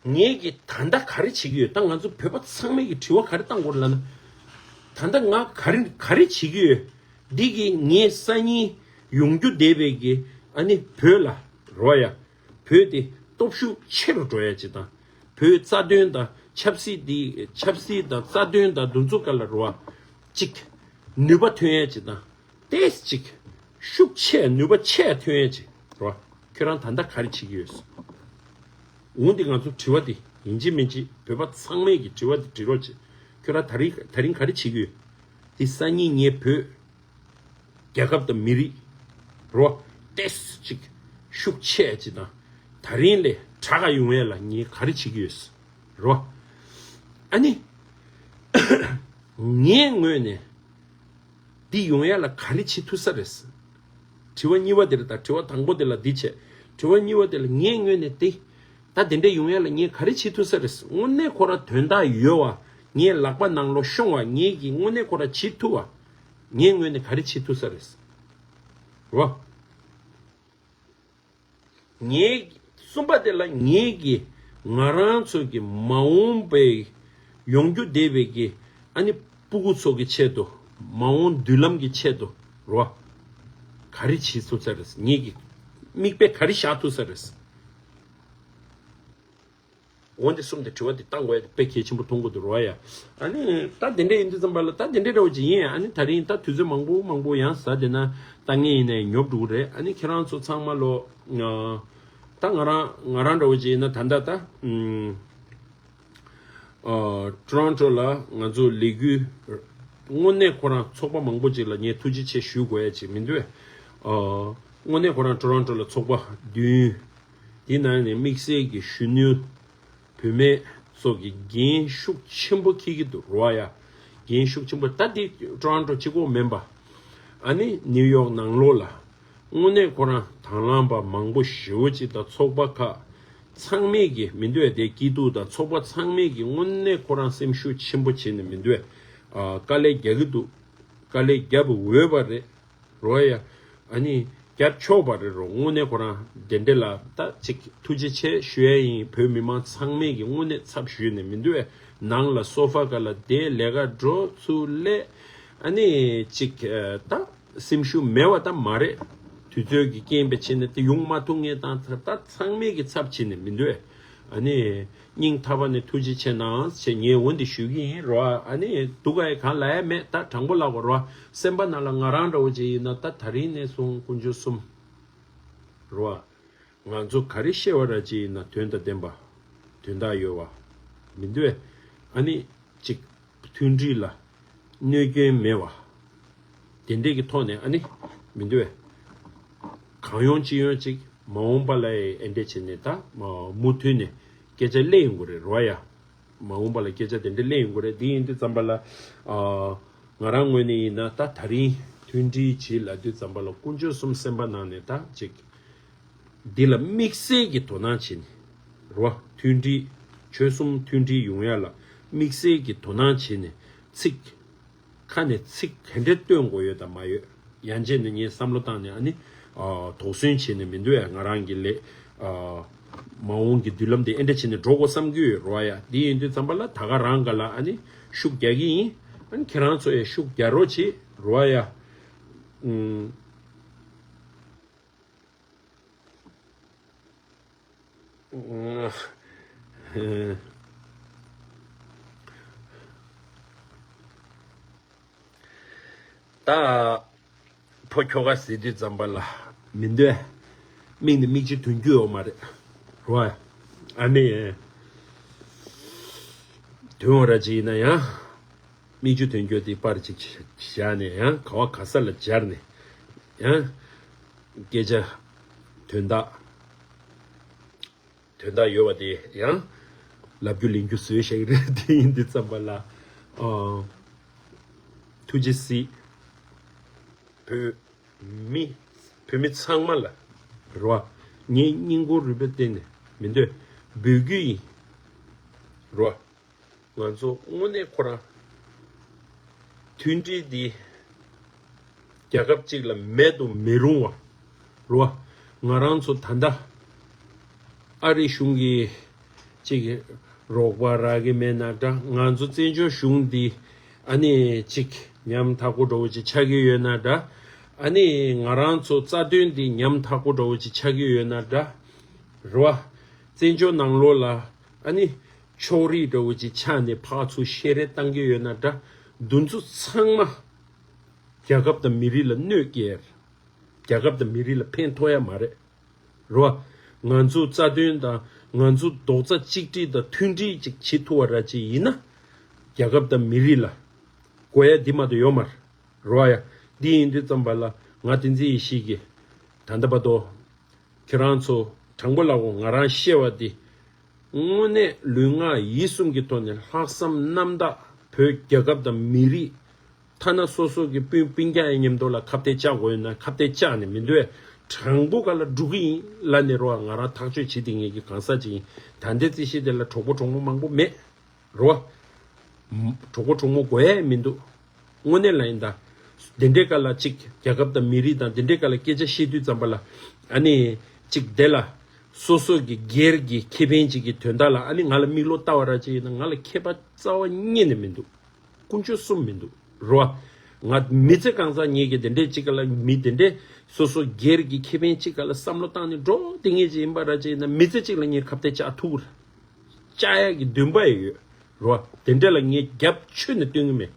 ངས་ཀྱིས་ད་ལྟ་ག་རེ་བྱེད་ཀྱི་ཡོད། ད་ང་ཚོ་བོད་པ་ཚང་མས་ཀྱི་དྲི་བ་ག་རེ་བཏང་དགོས་ལབ་ན། ད་ལྟ་ང་ག་རེ་ག་རེ་བྱེད་ཀྱི་ཡོད། འདི་གིས་ངས་སང་ཉིན་ཡོང་རྒྱུ་བསྡད་པའི་གི་ཨ་ནི་བོད་ལ་རོ་ཡ། བོད་དེ་སྟོབས་ཤུགས་ཆེ་རུ་འགྲོ་ཡ་ཅིག་དང་། བོད་རྩ་དོན་དང་ཆབ་སྲིད་འདི་ཆབ་སྲིད་དང་རྩ་དོན་དང་འདི་ཚོ་ག་ལ་རོ་ཡ། ཅིག་ནུས་པ་ཐོན་ཡ་ཅིག་དང་། ཏོག་ཙམ་ཅིག་ཤུགས་ཆེ་ནུས་པ་ཆེ་ཐོན་ཡས་ཅིག་རོ། ཁྱོད་རང་ད་ལྟ་ག་རེ་བྱེད་ཀྱི་ཡོད། འོ་འདི་ང་ཚོ་དྲི་བ་འདི་ཡིན་གཅིག་མིན་གཅིག་བོད་པ་ཚང་མས་ཀྱི་དྲི་བ་འདི་དྲི་རོགས་བྱེད། ཁྱོད་རང་ད་རིང་ད་རིང་ག་རེ་བྱེད་ཀྱི་ཡོད། འདི་སང་ཉིན་ངས་བོད་རྒྱལ་ཁབ་དང་མི་རིགས་རོ། ཏོག་ཙམ་ཅིག་ཤུགས་ཆེ་ཅིག་དང་ད་རིང་ལས་དྲག་ག་ཡོང་ཡས་ལ་ངས་ག་རེ་བྱེད་ཀྱི་ཡོད། རོ། ཨ་ནི། ངའི་ངོས་ནས། འདི་ཡོང་ཡ་ལ་ག་རེ་བྱེད་ཐུབ་ས་རེད། དྲི་བ་གཉིས་པ་དེ་རེད་ད། དྲི་བ་དང་པོ་དེ་ལ་འདི་བྱས། དྲི་བ་གཉིས་པ་དེ་ལ་ངའི་ངོས་ནས་འདི། ད་དེ་འདྲ་ཡོང་ཡ་ལ་ངས་ག་རེ་བྱེད་ཐུབ་ས་རེད། དངོས་གནས་ཁོ་རང་དོན་དག་ཡོད་བ། ངའི་ལག་པ་ནང་ལོགས་ཤོང་བ། ངས་ཀྱིས་དངོས་གནས་ཁོ་རང་བྱེད་ཐུབ་བ། ངའི་ངོས་ནས་ག་རེ་བྱེད་ཐུབ་ས་རེད། རོ། ངས་ གསུམ་པ་དེ་ལ་ངེད་ཀྱིས་ང་རང་ཚོ་གི་མ་འོངས་པའི་ཡོང་རྒྱུ་བསྡད་པའི་གི་ཨ་ནི་སྤུ་གུ་ཚོ་གི་ཆེད་དུ། མ་འོངས་མདུན་ལམ་གྱི་ཆེད་དུ་རོ། ག་རེ་བྱེད་ཐུབ་ས་རེད། ངེད་ཀྱི་མིག་དཔེ་ག་རེ་བཞག་ཐུབ་ས་རེད། འོ་འདི་གསུམ་དེ་དྲི་བ་འདི་བཏང་དགོས་ཡ་དེ་དཔེ་གལ་ཆེན་པོ་མཐོང་གི་འདུག་རོ་ཡ། ཨ་ནི་ད་དེ་འདྲ་ཡིན་དུས་ཙམ་པ་ལ་ད་དེ་འདྲ་འདྲ་བོ་ཅིག་ཡིན། ཨ་ནི་ད་རིང་ད་དུས་ཚོད་མང་པོ་མང་པོ་ཡང་ཟ་དེ་ན་ལྟ་ངན་ཡིན་ནའི་ཉོབ་འགྲོ་གི་རེད། ཨ་ནི་ཁྱེད་རང་ཚོ་ཚང་མ་ལོ། ད་ང་རང་ང་རང་འདྲ་བོ་ཅིག་ཡིན་ན་ད་ལྟ་ད། ཨ། ཊོ་རོན་ཊོ་ལ་ང་ཚོ་ལས་འགུལ། དངོས་གནས་ཁོ་རང་ཚོགས་པ་མང་པོ་ཅིག་ལ་ངས་ཐུགས་རྗེ་ཆེ་ཞུ་དགོས་ཡ་ཅིག་མི་འདུག་ཨ། དངོས་གནས་ཁོ་རང་ཊོ་རོན་ཊོ་ལ་ཚོགས་པ་བདུན། དེ་ནང་ནས་དམིགས་བསལ་གྱི་གཞོན་ནུ་བུད་མེད་སོགས་ཀྱི་འགན་ཤུགས་ཆེན་པོ་འཁྱེར་གྱི་འདུག་རོ་ཡ། འགན་ཤུགས་ཆེན་པོ། ད་འདི་ཊོ་རོན་ཊོ་གཅིག་པོ་མིན་པ། ཨ་ནི་ནིའུ་ཡོག་ནང་ལོགས་ལ། དངོས་གནས་ཁོ་རང་དང་བླངས་པ་མང་པོ་ཞེ་པོ་ཅིག་དང་། ཚོགས་པ་ཁག་ཚང་མས་ཀྱི་མི་འདུག་ཨ། དེ་སྐྱིད་སྡུག་དང་ཚོགས་པ་ཚང་མས་ཀྱི་དངོས་གནས་ཁོ་རང་སེམས་ཤུགས་ཆེན་པོ་བྱས་ནས་མི་འདུག་ཨ། དཀའ་ལས་རྒྱག་གི་འདུག་དཀའ་ལས་རྒྱབ་འོས་པ་རེད། རོ་ཡ། ཨ་ནི་རྒྱབ་ཆོག་པ་རེད་རོ། དངོས་གནས་ཁོ་རང་དེ་འདྲ་ལ་ད་ཅིག་ཐུགས་རྗེ་ཆེ་ཞུ་ཡ་ཡིན། བོད་མི་མང་ཚང་མས་ཀྱི་དངོས་གནས་ཚབ་ཞུས་ནས་མི་འདུག་ཨ། ནང་ལ་སོ་ཕ་ག་ལ་བསྡད། ལས་ཀ་འགྲོ་ཚུར་སླེབས། ཨ་ནི་ཅིག་ད་སེམས་ཤུགས་མེད་པ་ད་མ་རེད། དུས་ཚོད་ཀྱི་རྐྱེན་པས་བྱས་ནས་དེ་ཡོང་མ་ཐུབ་ངེས་དང་། ད་ཚང་མས་ཀྱི་ཚབ་བྱས་ནས་མི་འདུག་ཨ། ཨ་ནི་སྙིང་ཐག་པ་ནས་ཐུགས་རྗེ་ཆེ་གནང་ཞེས་ངས་འོ་འདི་ཞུ་གི་ཡིན་རོ། ཨ་ནི་སྡུག་ག་ཡི་གང་ལ་ཡ་མེད། ད་དྲང་པོ་ལབ་དགོས་རོ། སེམས་པ་ནང་ལ་ང་རང་འདྲ་བོ་ཅིག་ཡིན་ན་ད་ད་རིང་ནས་བཟུང་དཀོན་མཆོག་གསུམ་རོ། ང་ཚོ་ག་རེ་བཤད་པ་ར་ཅིག་ཡིན་ན་དོན་དང་ལྡན་པ། དོན་དག་ཡོད་པ་མི་འདུག་ཨ། ཨ་ནི་ཅིག་མཐུན་སྒྲིལ་ལ་གནོད་སྐྱོན་མེད་པ། དེ་འདྲས་ཀྱི་ཐོག་ནས་ཨ་ནི་མི་འདུག་ཨ། གང་ཡོང་ཅི་ཡོང་ཅིག་མ་འོངས་པ་ལ་ཨེ་འདྲས་བྱས་ནས་ད་མུ་མཐུད་ནས་སྐད་ཆ་སླེབས་ཡོང་གི་རེད་རོ་ཡ། མ་འོངས་པ་ལ་སྐད་ཆ་དེ་འདྲས་སླེབས་ཡོང་གི་རེད། འདི་ཡིན་དུས་ཙམ་པ་ལ། ཨ། ང་རང་ངོས་ནས་ཡིན་ན་ད་ད་རིང་མཐུན་སྒྲིལ་བྱེད་ལབ་དུས་ཙམ་པ་ལ་དཀོན་མཆོག་གསུམ་སེམས་པ་ནང་ནས་ད་ཅིག་འདི་ལ་དམིགས་བསལ་གྱི་དོ་སྣང་བྱེད་ནས་རོ། མཐུན་སྒྲིལ། ཆོལ་གསུམ་མཐུན་སྒྲིལ་ཡོང་ཡ་ལ་དམིགས་བསལ་གྱི་དོ་སྣང་བྱེད་ནས་ཚིག་ཁ་ནས་ཚིག་ག་འདྲ་བཏོན་དགོས་ཡོད་དམ་མ་ཡོད། ཡང་རྗེས་ནས་ངས་བསམ་བློ་བཏང་ནས་ཨ་ནི། ཨ། དོགས་ཟོན་བྱེད་ནས་མི་འདུག་ཡ། ང་རང་གི་ལས། ཨ། མ་འོངས་ཀྱི་མདུན་ལམ་དེ་ཨེ་འདྲ་བྱས་ནས་འགྲོ་དགོས་བསམ་གྱི་ཡོད་རོ་ཡ། འདི་ཡིན་དུས་ཙམ་པ་ལ་ད་ག་རང་ག་ལ་ཨ་ནི་ཤུགས་རྒྱག་གི་ཡིན། ཨ་ནི་ཁྱེད་རང་ཚོ་ཡང་ཤུགས་རྒྱག་རོགས་བྱེད་རོ་ཡ། ཨུམ། ད་ཕོ་ཁྱོ་ག་ཟེར་དུས་ཙམ་པ་ལ་མི་འདོད། མིག་ནས་མིག་ཆུ་ཐོན་རྒྱུ་ཡོད་མ་རེད་རོ། ཨ་ནི་དོན་འོ་ར་ཅིག་ཡིན་ན་ཡང་། མིག་ཆུ་ཐོན་རྒྱུ་དེ་པར་ཅིག་བཞག་ནས་ཡང་ག་བ་ག་ས་ལ་སྦྱར་ནས་ཡང་སྐད་ཆ་དོན་དག་དོན་དག་ཡོད་པ་དེ་ཡང་ལབ་རྒྱུ་ལེན་རྒྱུ་བཟོས་བཞག་གི་རེད། དེ་ཡིན་དུས་ཙམ་པ་ལ་ཨ་ཐུགས་རྗེ་གཟིགས། བོད་མི་བོད་མི་ཚང་མ་ལ་རེད་བ། ངས་སྙིང་ཁོང་རུས་པའི་གཏིང་ནས་མི་འདོད་འབོད་རྒྱུ་ཡིན་རེད་བ། ང་ཚོ་དངོས་གནས་ཁོ་རང་མཐུན་སྒྲིལ་འདི་རྒྱལ་ཁབ་གཅིག་ལ་མེད་དུ་མི་རུང་བ་རེད་བ། ང་རང་ཚོ་ད་ལྟ་ཨ་རི་གཞུང་གིས་ཅིག་རོགས་པ་རག་གི་མེད་ན་འདྲ། ང་ཚོ་བཙན་བྱོལ་གཞུང་འདི་ཨ་ནི་ཅིག་ཉམ་ཐག་པོ་འདྲ་བོ་ཅིག་ཆགས་ཀྱི་ཡོད་ན་འདྲ། ཨ་ནི་ང་རང་ཚོ་རྩ་དོན་འདི་ཉམ་ཐག་པོ་འདྲ་བོ་ཅིག་ཆགས་ཀྱི་ཡོད་ན་འདྲ་རེད་བ། བཙན་བྱོལ་ནང་ལོགས་ལ་ཨ་ནི་ཕྱོགས་རིས་འདྲ་བོ་ཅིག་ཆགས་ནས་ཕར་ཚུར་བཤད་རེས་བཏང་གི་ཡོད་ན་འདྲ། འདི་ཚོ་ཚང་མ་རྒྱལ་ཁབ་དང་མི་རིགས་ལ་གནོད་སྐྱེལ། རྒྱལ་ཁབ་དང་མི་རིགས་ལ་ཕན་ཐོགས་ཡ་མ་རེད། རེད་བ། ང་ཚོ་རྩ་དོན་དང་ང་ཚོ་རྡོག་རྩ་གཅིག་སྒྲིལ་དང་མཐུན་སྒྲིལ་ཅིག་བྱེད་ཐུབ་པ་ར་ཅིག་ཡིན་ན། རྒྱལ་ཁབ་དང་མི་རིགས་ལ་དགོས་ཡ་འདི་མ་གཏོགས་ཡོད་མ་རེད། རེད་བ་ཡ། འདི་ཡིན་དུས་ཙམ་པ་ལ་ང་བསྟན་འཛིན་ཡེ་ཤེས་ཀྱིས་ད་ལྟ་བར་དུ་ཁྱེད་རང་ཚོ་དྲང་པོ་ལབ་དགོས། ང་རང་བཤད་པ་འདི་དངོས་གནས་ལུས་ངག་ཡིད་གསུམ་གྱི་ཐོག་ནས་ལྷག་བསམ་རྣམ་དག་བོད་རྒྱལ་ཁབ་དང་མི་རིགས། ཐ་ན་སོ་སོ་གི་སྤུན་སྤུན་ཀྱག་ཡི་མཉམ་དུ་ལ་ཁ་གཏད་བཅག་དགོས་ཡོད་ན་ཁ་གཏད་བཅག་ནས་མི་འདུག་ཨེ། དྲང་པོ་ག་ལ་འགྲོ་གི་ཡིན་ལབ་ནས་རོ། ང་རང་ཐག་གཅོད་བྱེད་དེ་ངེད་ཀྱི་གང་ཟག་ཅིག་ཡིན། ད་ལྟའི་རྩིས་གཞི་དེ་ལ་གྲོགས་པོ་གྲོགས་མོ་མང་པོ་མེད་རོ། གྲོགས་པོ་གྲོགས་མོ་དགོས་ཡ་མི་འདུག་དངོས་གནས་ལ་ཡིན་ད། དེ་འདྲའི་སྐབས་ལ་ཅིག་རྒྱལ་ཁབ་དང་མི་རིགས་དང་དེ་འདྲའི་སྐབས་ལ་སྐད་ཆ་བཤད་དུས་ཙམ་པ་ལ་ཨ་ནི་ཅིག་དེ་ལ་ སོ་སོ་གི་སྒེར་གྱི་ཁེ་ཕན་ཅིག་གི་དོན་དག་ལ། ཨ་ནི་ང་ལ་མིག་ལོག་ལྟ་བ་ར་ཅིག་ཡིན་ན། ང་ལ་ཁྱད་པར་རྩ་བ་ཉིད་ནས་མི་འདུག་ཀུན་སྤྱོད་གསུམ་མི་འདུག་རོ། ང་མི་ཚེ་གང་ཚང་ངེད་ཀྱི་དེ་འདྲས་ཅིག་ག་ལ། མི་དེ་འདྲས་སོ་སོ་སྒེར་གྱི་ཁེ་ཕན་ཅིག་ག་ལ་བསམ་བློ་བཏང་ནས་འགྲོ་དེ་ངེད་ཅིག་ཡིན་པ་ར་ཅིག་ཡིན་ན། མི་ཚེ་གཅིག་ལ་ངས་ཁ་གཏད་བཅག་ཐུབ་ཀྱི་རེད། བཅག་ཡག་གི་འདུན་པ་ཡོད་རོ། དེ་འདྲས་ལ་ངས་རྒྱབ་ཆོད་ནས་སྟོན་གྱི་མེད་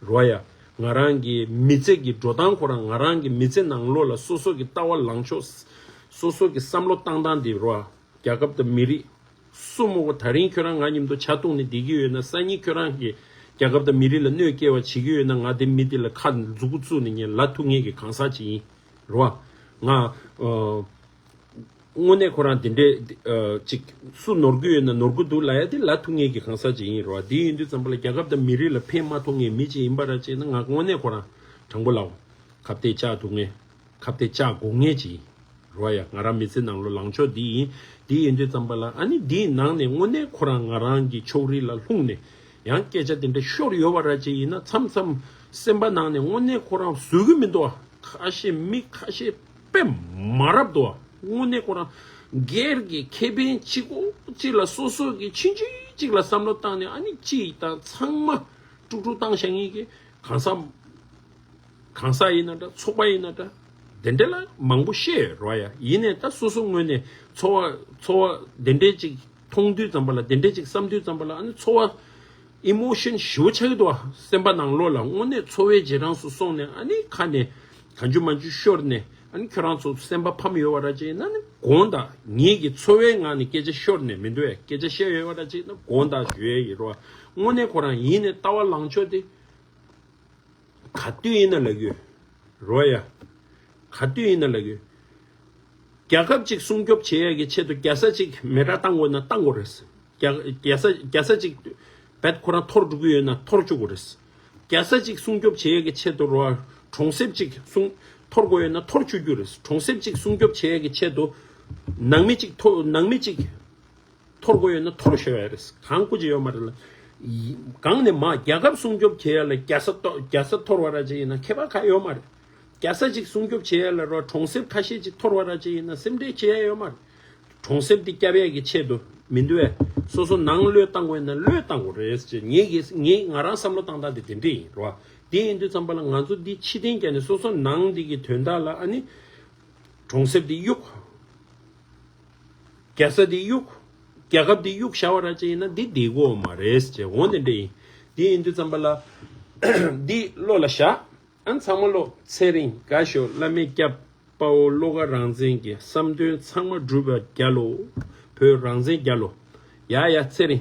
རོ། ཡ། ང་རང་གི་མི་ཚེ་གི་འགྲོ་སྟངས་ཁོ་རང་། ང་རང་གི་མི་ཚེ་ནང་ལོགས་ལ་སོ་སོ་གི་ལྟ་བ་ལངས་ཕྱོགས། སོ་སོ་གི་བསམ་བློ་བཏང་སྟངས་དེ་རོ། རྒྱལ་ཁབ་དང་མི་རིགས་སུ་མོ་གོ། ད་རིང་ཁྱོད་རང་ང་མཉམ་དུ་ཇ་བཏུང་ནས་བསྡད་ཀྱི་ཡོད་ན། སང་ཉིན་ཁྱོད་རང་གིས་རྒྱལ་ཁབ་དང་མི་རིགས་ལ་གནོད་སྐྱེལ་བ་བྱེད་ཀྱི་ཡོད་ན། ང་དེ་མི་དེ་ལ་ཁ་མཛུ་གུ་བཙུགས་ནས་ངས་ལབ་ཐུབ་ངེས་ཀྱི་གང་ཟག་ཅིག་ཡིན་རོ། ང་ཨ་དངོས་གནས་ཁོ་རང་དེ་འདྲས་ཨ་ཅིག་སུ་ནོར་གྱི་ཡོད་ན་ནོར་གྱི་འདུག་ལབ་ཡ་དེ་ལབ་ཐུབ་ངེས་ཀྱི་གང་ཟག་ཅིག་ཡིན་རོ། དེ་ཡིན་དུས་ཙམ་པ་ལ་རྒྱལ་ཁབ་དང་མི་རིགས་ལ་ཕན་མ་ཐོགས་ངེས་མི་ཅིག་ཡིན་པ་ར་ཅིག་ན། ང་དངོས་གནས་ཁོ་རང་དྲང་པོ་ལབ། ཁ་གཏད་བཅག་ཐུབ་ངེས། ཁ་གཏད་བཅག་དགོས་ངེས་ཅིག་ཡིན་རོ། ཡ། ང་རང་མི་ཚེ་ནང་ལོགས་ལངས་ཕྱོགས་འདི་ཡིན། འདི་ཡིན་དུས་ཙམ་པ་ལ། ཨ་ནི་འདིའི་ནང་ནས་དངོས་གནས་ཁོ་རང་ང་རང་གི་ཕྱོགས་རིས་ལ་ལྷུང་ནས་ཡང་སྐད་ཆ་དེ་འདྲ་ཤོར་ཡོད་པ་ར་ཅིག་ཡིན་ན། མཚམས་མཚམས་སེམས་པ་ནང་ནས་དངོས་གནས་ཁོ་རང་བཟོད་ཀྱི་མི་འདུག་ཁ་ཤས་མི་ཁ་ཤས་དཔེ་མ་རབ་འདུག་དངོས་གནས་ཁོ་རང་སྒེར་གྱི་ཁེ་ཕན་གཅིག་པོ་གཅིག་ལ། སོ་སོ་གི་ཕྱིན་ཅི་གཅིག་ལ་བསམ་བློ་བཏང་ནས། ཨ་ནི་སྤྱི་དང་ཚང་མ་དཀྲུག་དཀྲུག་བཏང་བཞག་མཁན་གྱི་གང་ཟག་གང་ཟག་ཡིན་ན་འདྲ། ཚོགས་པ་ཡིན་ན་འདྲ། དེ་འདྲ་ལ་མང་པོ་བཤད་ཡོད་རོ། ཡ། ཡིན་ནའི་ད་སོ་སོ་ངོས་ནས་ཚོར་བ་ཚོར་བ་དེ་འདྲས་ཅིག་མཐོང་དུས་ཙམ་པ་ལ། དེ་འདྲས་ཅིག་བསམ་དུས་ཙམ་པ་ལ། ཨ་ནི་ཚོར་བ་ཨི་མོ་ཤན་ཞེ་པོ་ཆགས་ཀྱི་འདུག་བ། སེམས་པ་ནང་ལོགས་ལ་དངོས་གནས་ཚོར་བའི་རྗེས་འབྲང་སུ་སོང་ནས། ཨ་ནི་ཁ་ནས་གང་བྱུང་མང་བྱུང་ཤོར་ནས། ཨ་ནི་ཁྱོད་རང་ཚོ་སེམས་པ་ཕམ་ཡོད་པ་ར་ཅིག་ཡིན་ན། ཨ་ནི་དགོངས་དག་ངེད་ཀྱི་ཚོར་བའི་ངང་ནས་སྐད་ཆ་ཤོར་ནས་མི་འདུག་བས། སྐད་ཆ་བཤད་ཡོད་པ་ར་ཅིག་ཡིན་ན་དགོངས་དག་ཞུ་ཡས་ཡིན་རོ། དངོས་གནས་ཁོ་རང་ཡིན་ནས་ལྟ་བ་ལངས་ཕྱོགས་དེ། ག་དུས་ཡིན་ན་ལབ་ཡོད་རོ། ཡ། ག་དུས་ཡིན་ན་ལབ་ཡོད། རྒྱལ་ཁབ་ཅིག་སྲུང་སྐྱོབ་བྱེད་ཡ་གི་ཆེད་དུ་རྒྱལ་ས་ཅིག་མེ་སྲེག་བཏང་དགོས་ན་བཏང་དགོས་རེད། རྒྱལ་རྒྱལ་ས་རྒྱལ་ས་ཅིག་བད་ཁོ་རང་འཐོར་འགྲོ་གི་ཡོད་ན་འཐོར་བཅུག་དགོས་རེད། རྒྱལ་ས་ཅིག་སྲུང་སྐྱོབ་བྱེད་ཡ་གི་ཆེད་དུ་རོ། གྲོང་གསེབ་ཅིག་སྲུང་འཐོར་དགོས་ཡོད་ན་འཐོར་བཅུག་རྒྱུ་རེད། གྲོང་གསེབ་ཅིག་སྲུང་སྐྱོབ་བྱེད་ཡ་གི་ཆེད་དུ་ནང་མི་ཅིག་འཐོར་ནང་མི་ཅིག་འཐོར་དགོས་ཡོད་ན་འཐོར་ཤོར་ཡ་རེད། གང་སྐུ་ཅི་ཡོད་མ་རེད་ལ། གང་ནས་མ་རྒྱལ་ཁབ་སྲུང་སྐྱོབ་བྱེད་ཡ་ལ་རྒྱལ་ས་གཏོ་རྒྱལ་ས་འཐོར་བ་ར་ཅིག་ཡིན་ན་ཁྱད་པར་ག་ཡོད་མ་རེད། རྒྱལ་ས་ཅིག་སྲུང་སྐྱོབ་བྱེད་ཡ་ལ་རོ། གྲོང་གསེབ་ཁ་ཤས་ཅིག་འཐོར་བ་ར་ཅིག་ཡིན་ན་སེམས་ཁྲལ་བྱེད་ཡ་ཡོད་མ་རེད། གྲོང་གསེབ་དེ་སྐྱོབ་ཡ་གི་ཆེད་དུ་མི་འདུག་བས། སོ་སོ་ནང་བློས་བཏང་དགོས་ཡིན་ན་བློས་བཏང་དགོས་རེད་ཅེས། ངེད་ཀྱིས་ངེད་ང་རང་བསམ་བློ་བཏང་སྟངས་དེ་དེ་འདྲས་ཡིན་རོ། དེ་ཡིན་དུས་ཙམ་པ་ལ་ང་ཚོ་འདི་ཕྱི་རྟེན་བརྒྱབ་ནས་སོ་སོ་ནང་འདི་གི་དོན་དག་ལ། ཨ་ནི་གྲོང་གསེབ་འདི་གཡུག་རྒྱལ་ས་འདི་གཡུག་རྒྱལ་ཁབ་འདི་གཡུག་བཞག་པ་ར་ཅིག་ཡིན་ན་འདི་བདེ་གོ་མ་རེད་ཅེས། འོ་དེ་འདྲ་ཡིན། འདི་ཡིན་དུས་ཙམ་པ་ལ་འདི་བློ་ལ་བཞག་ཨ་ཚང་མ་བློ་ཚེ་རིང་དགའ་ཤོག་བླ་མའི་སྐྱབས། དཔའ་བོ་བློ་དགའ་རང་བཙན་གྱི་བསམ་དོན་ཚང་མ་འགྲུབ་པར་རྒྱལ་ལོ། བོད་རང་བཙན་རྒྱལ་ལོ། ཡ་ཡ་ཚེ་རིང་།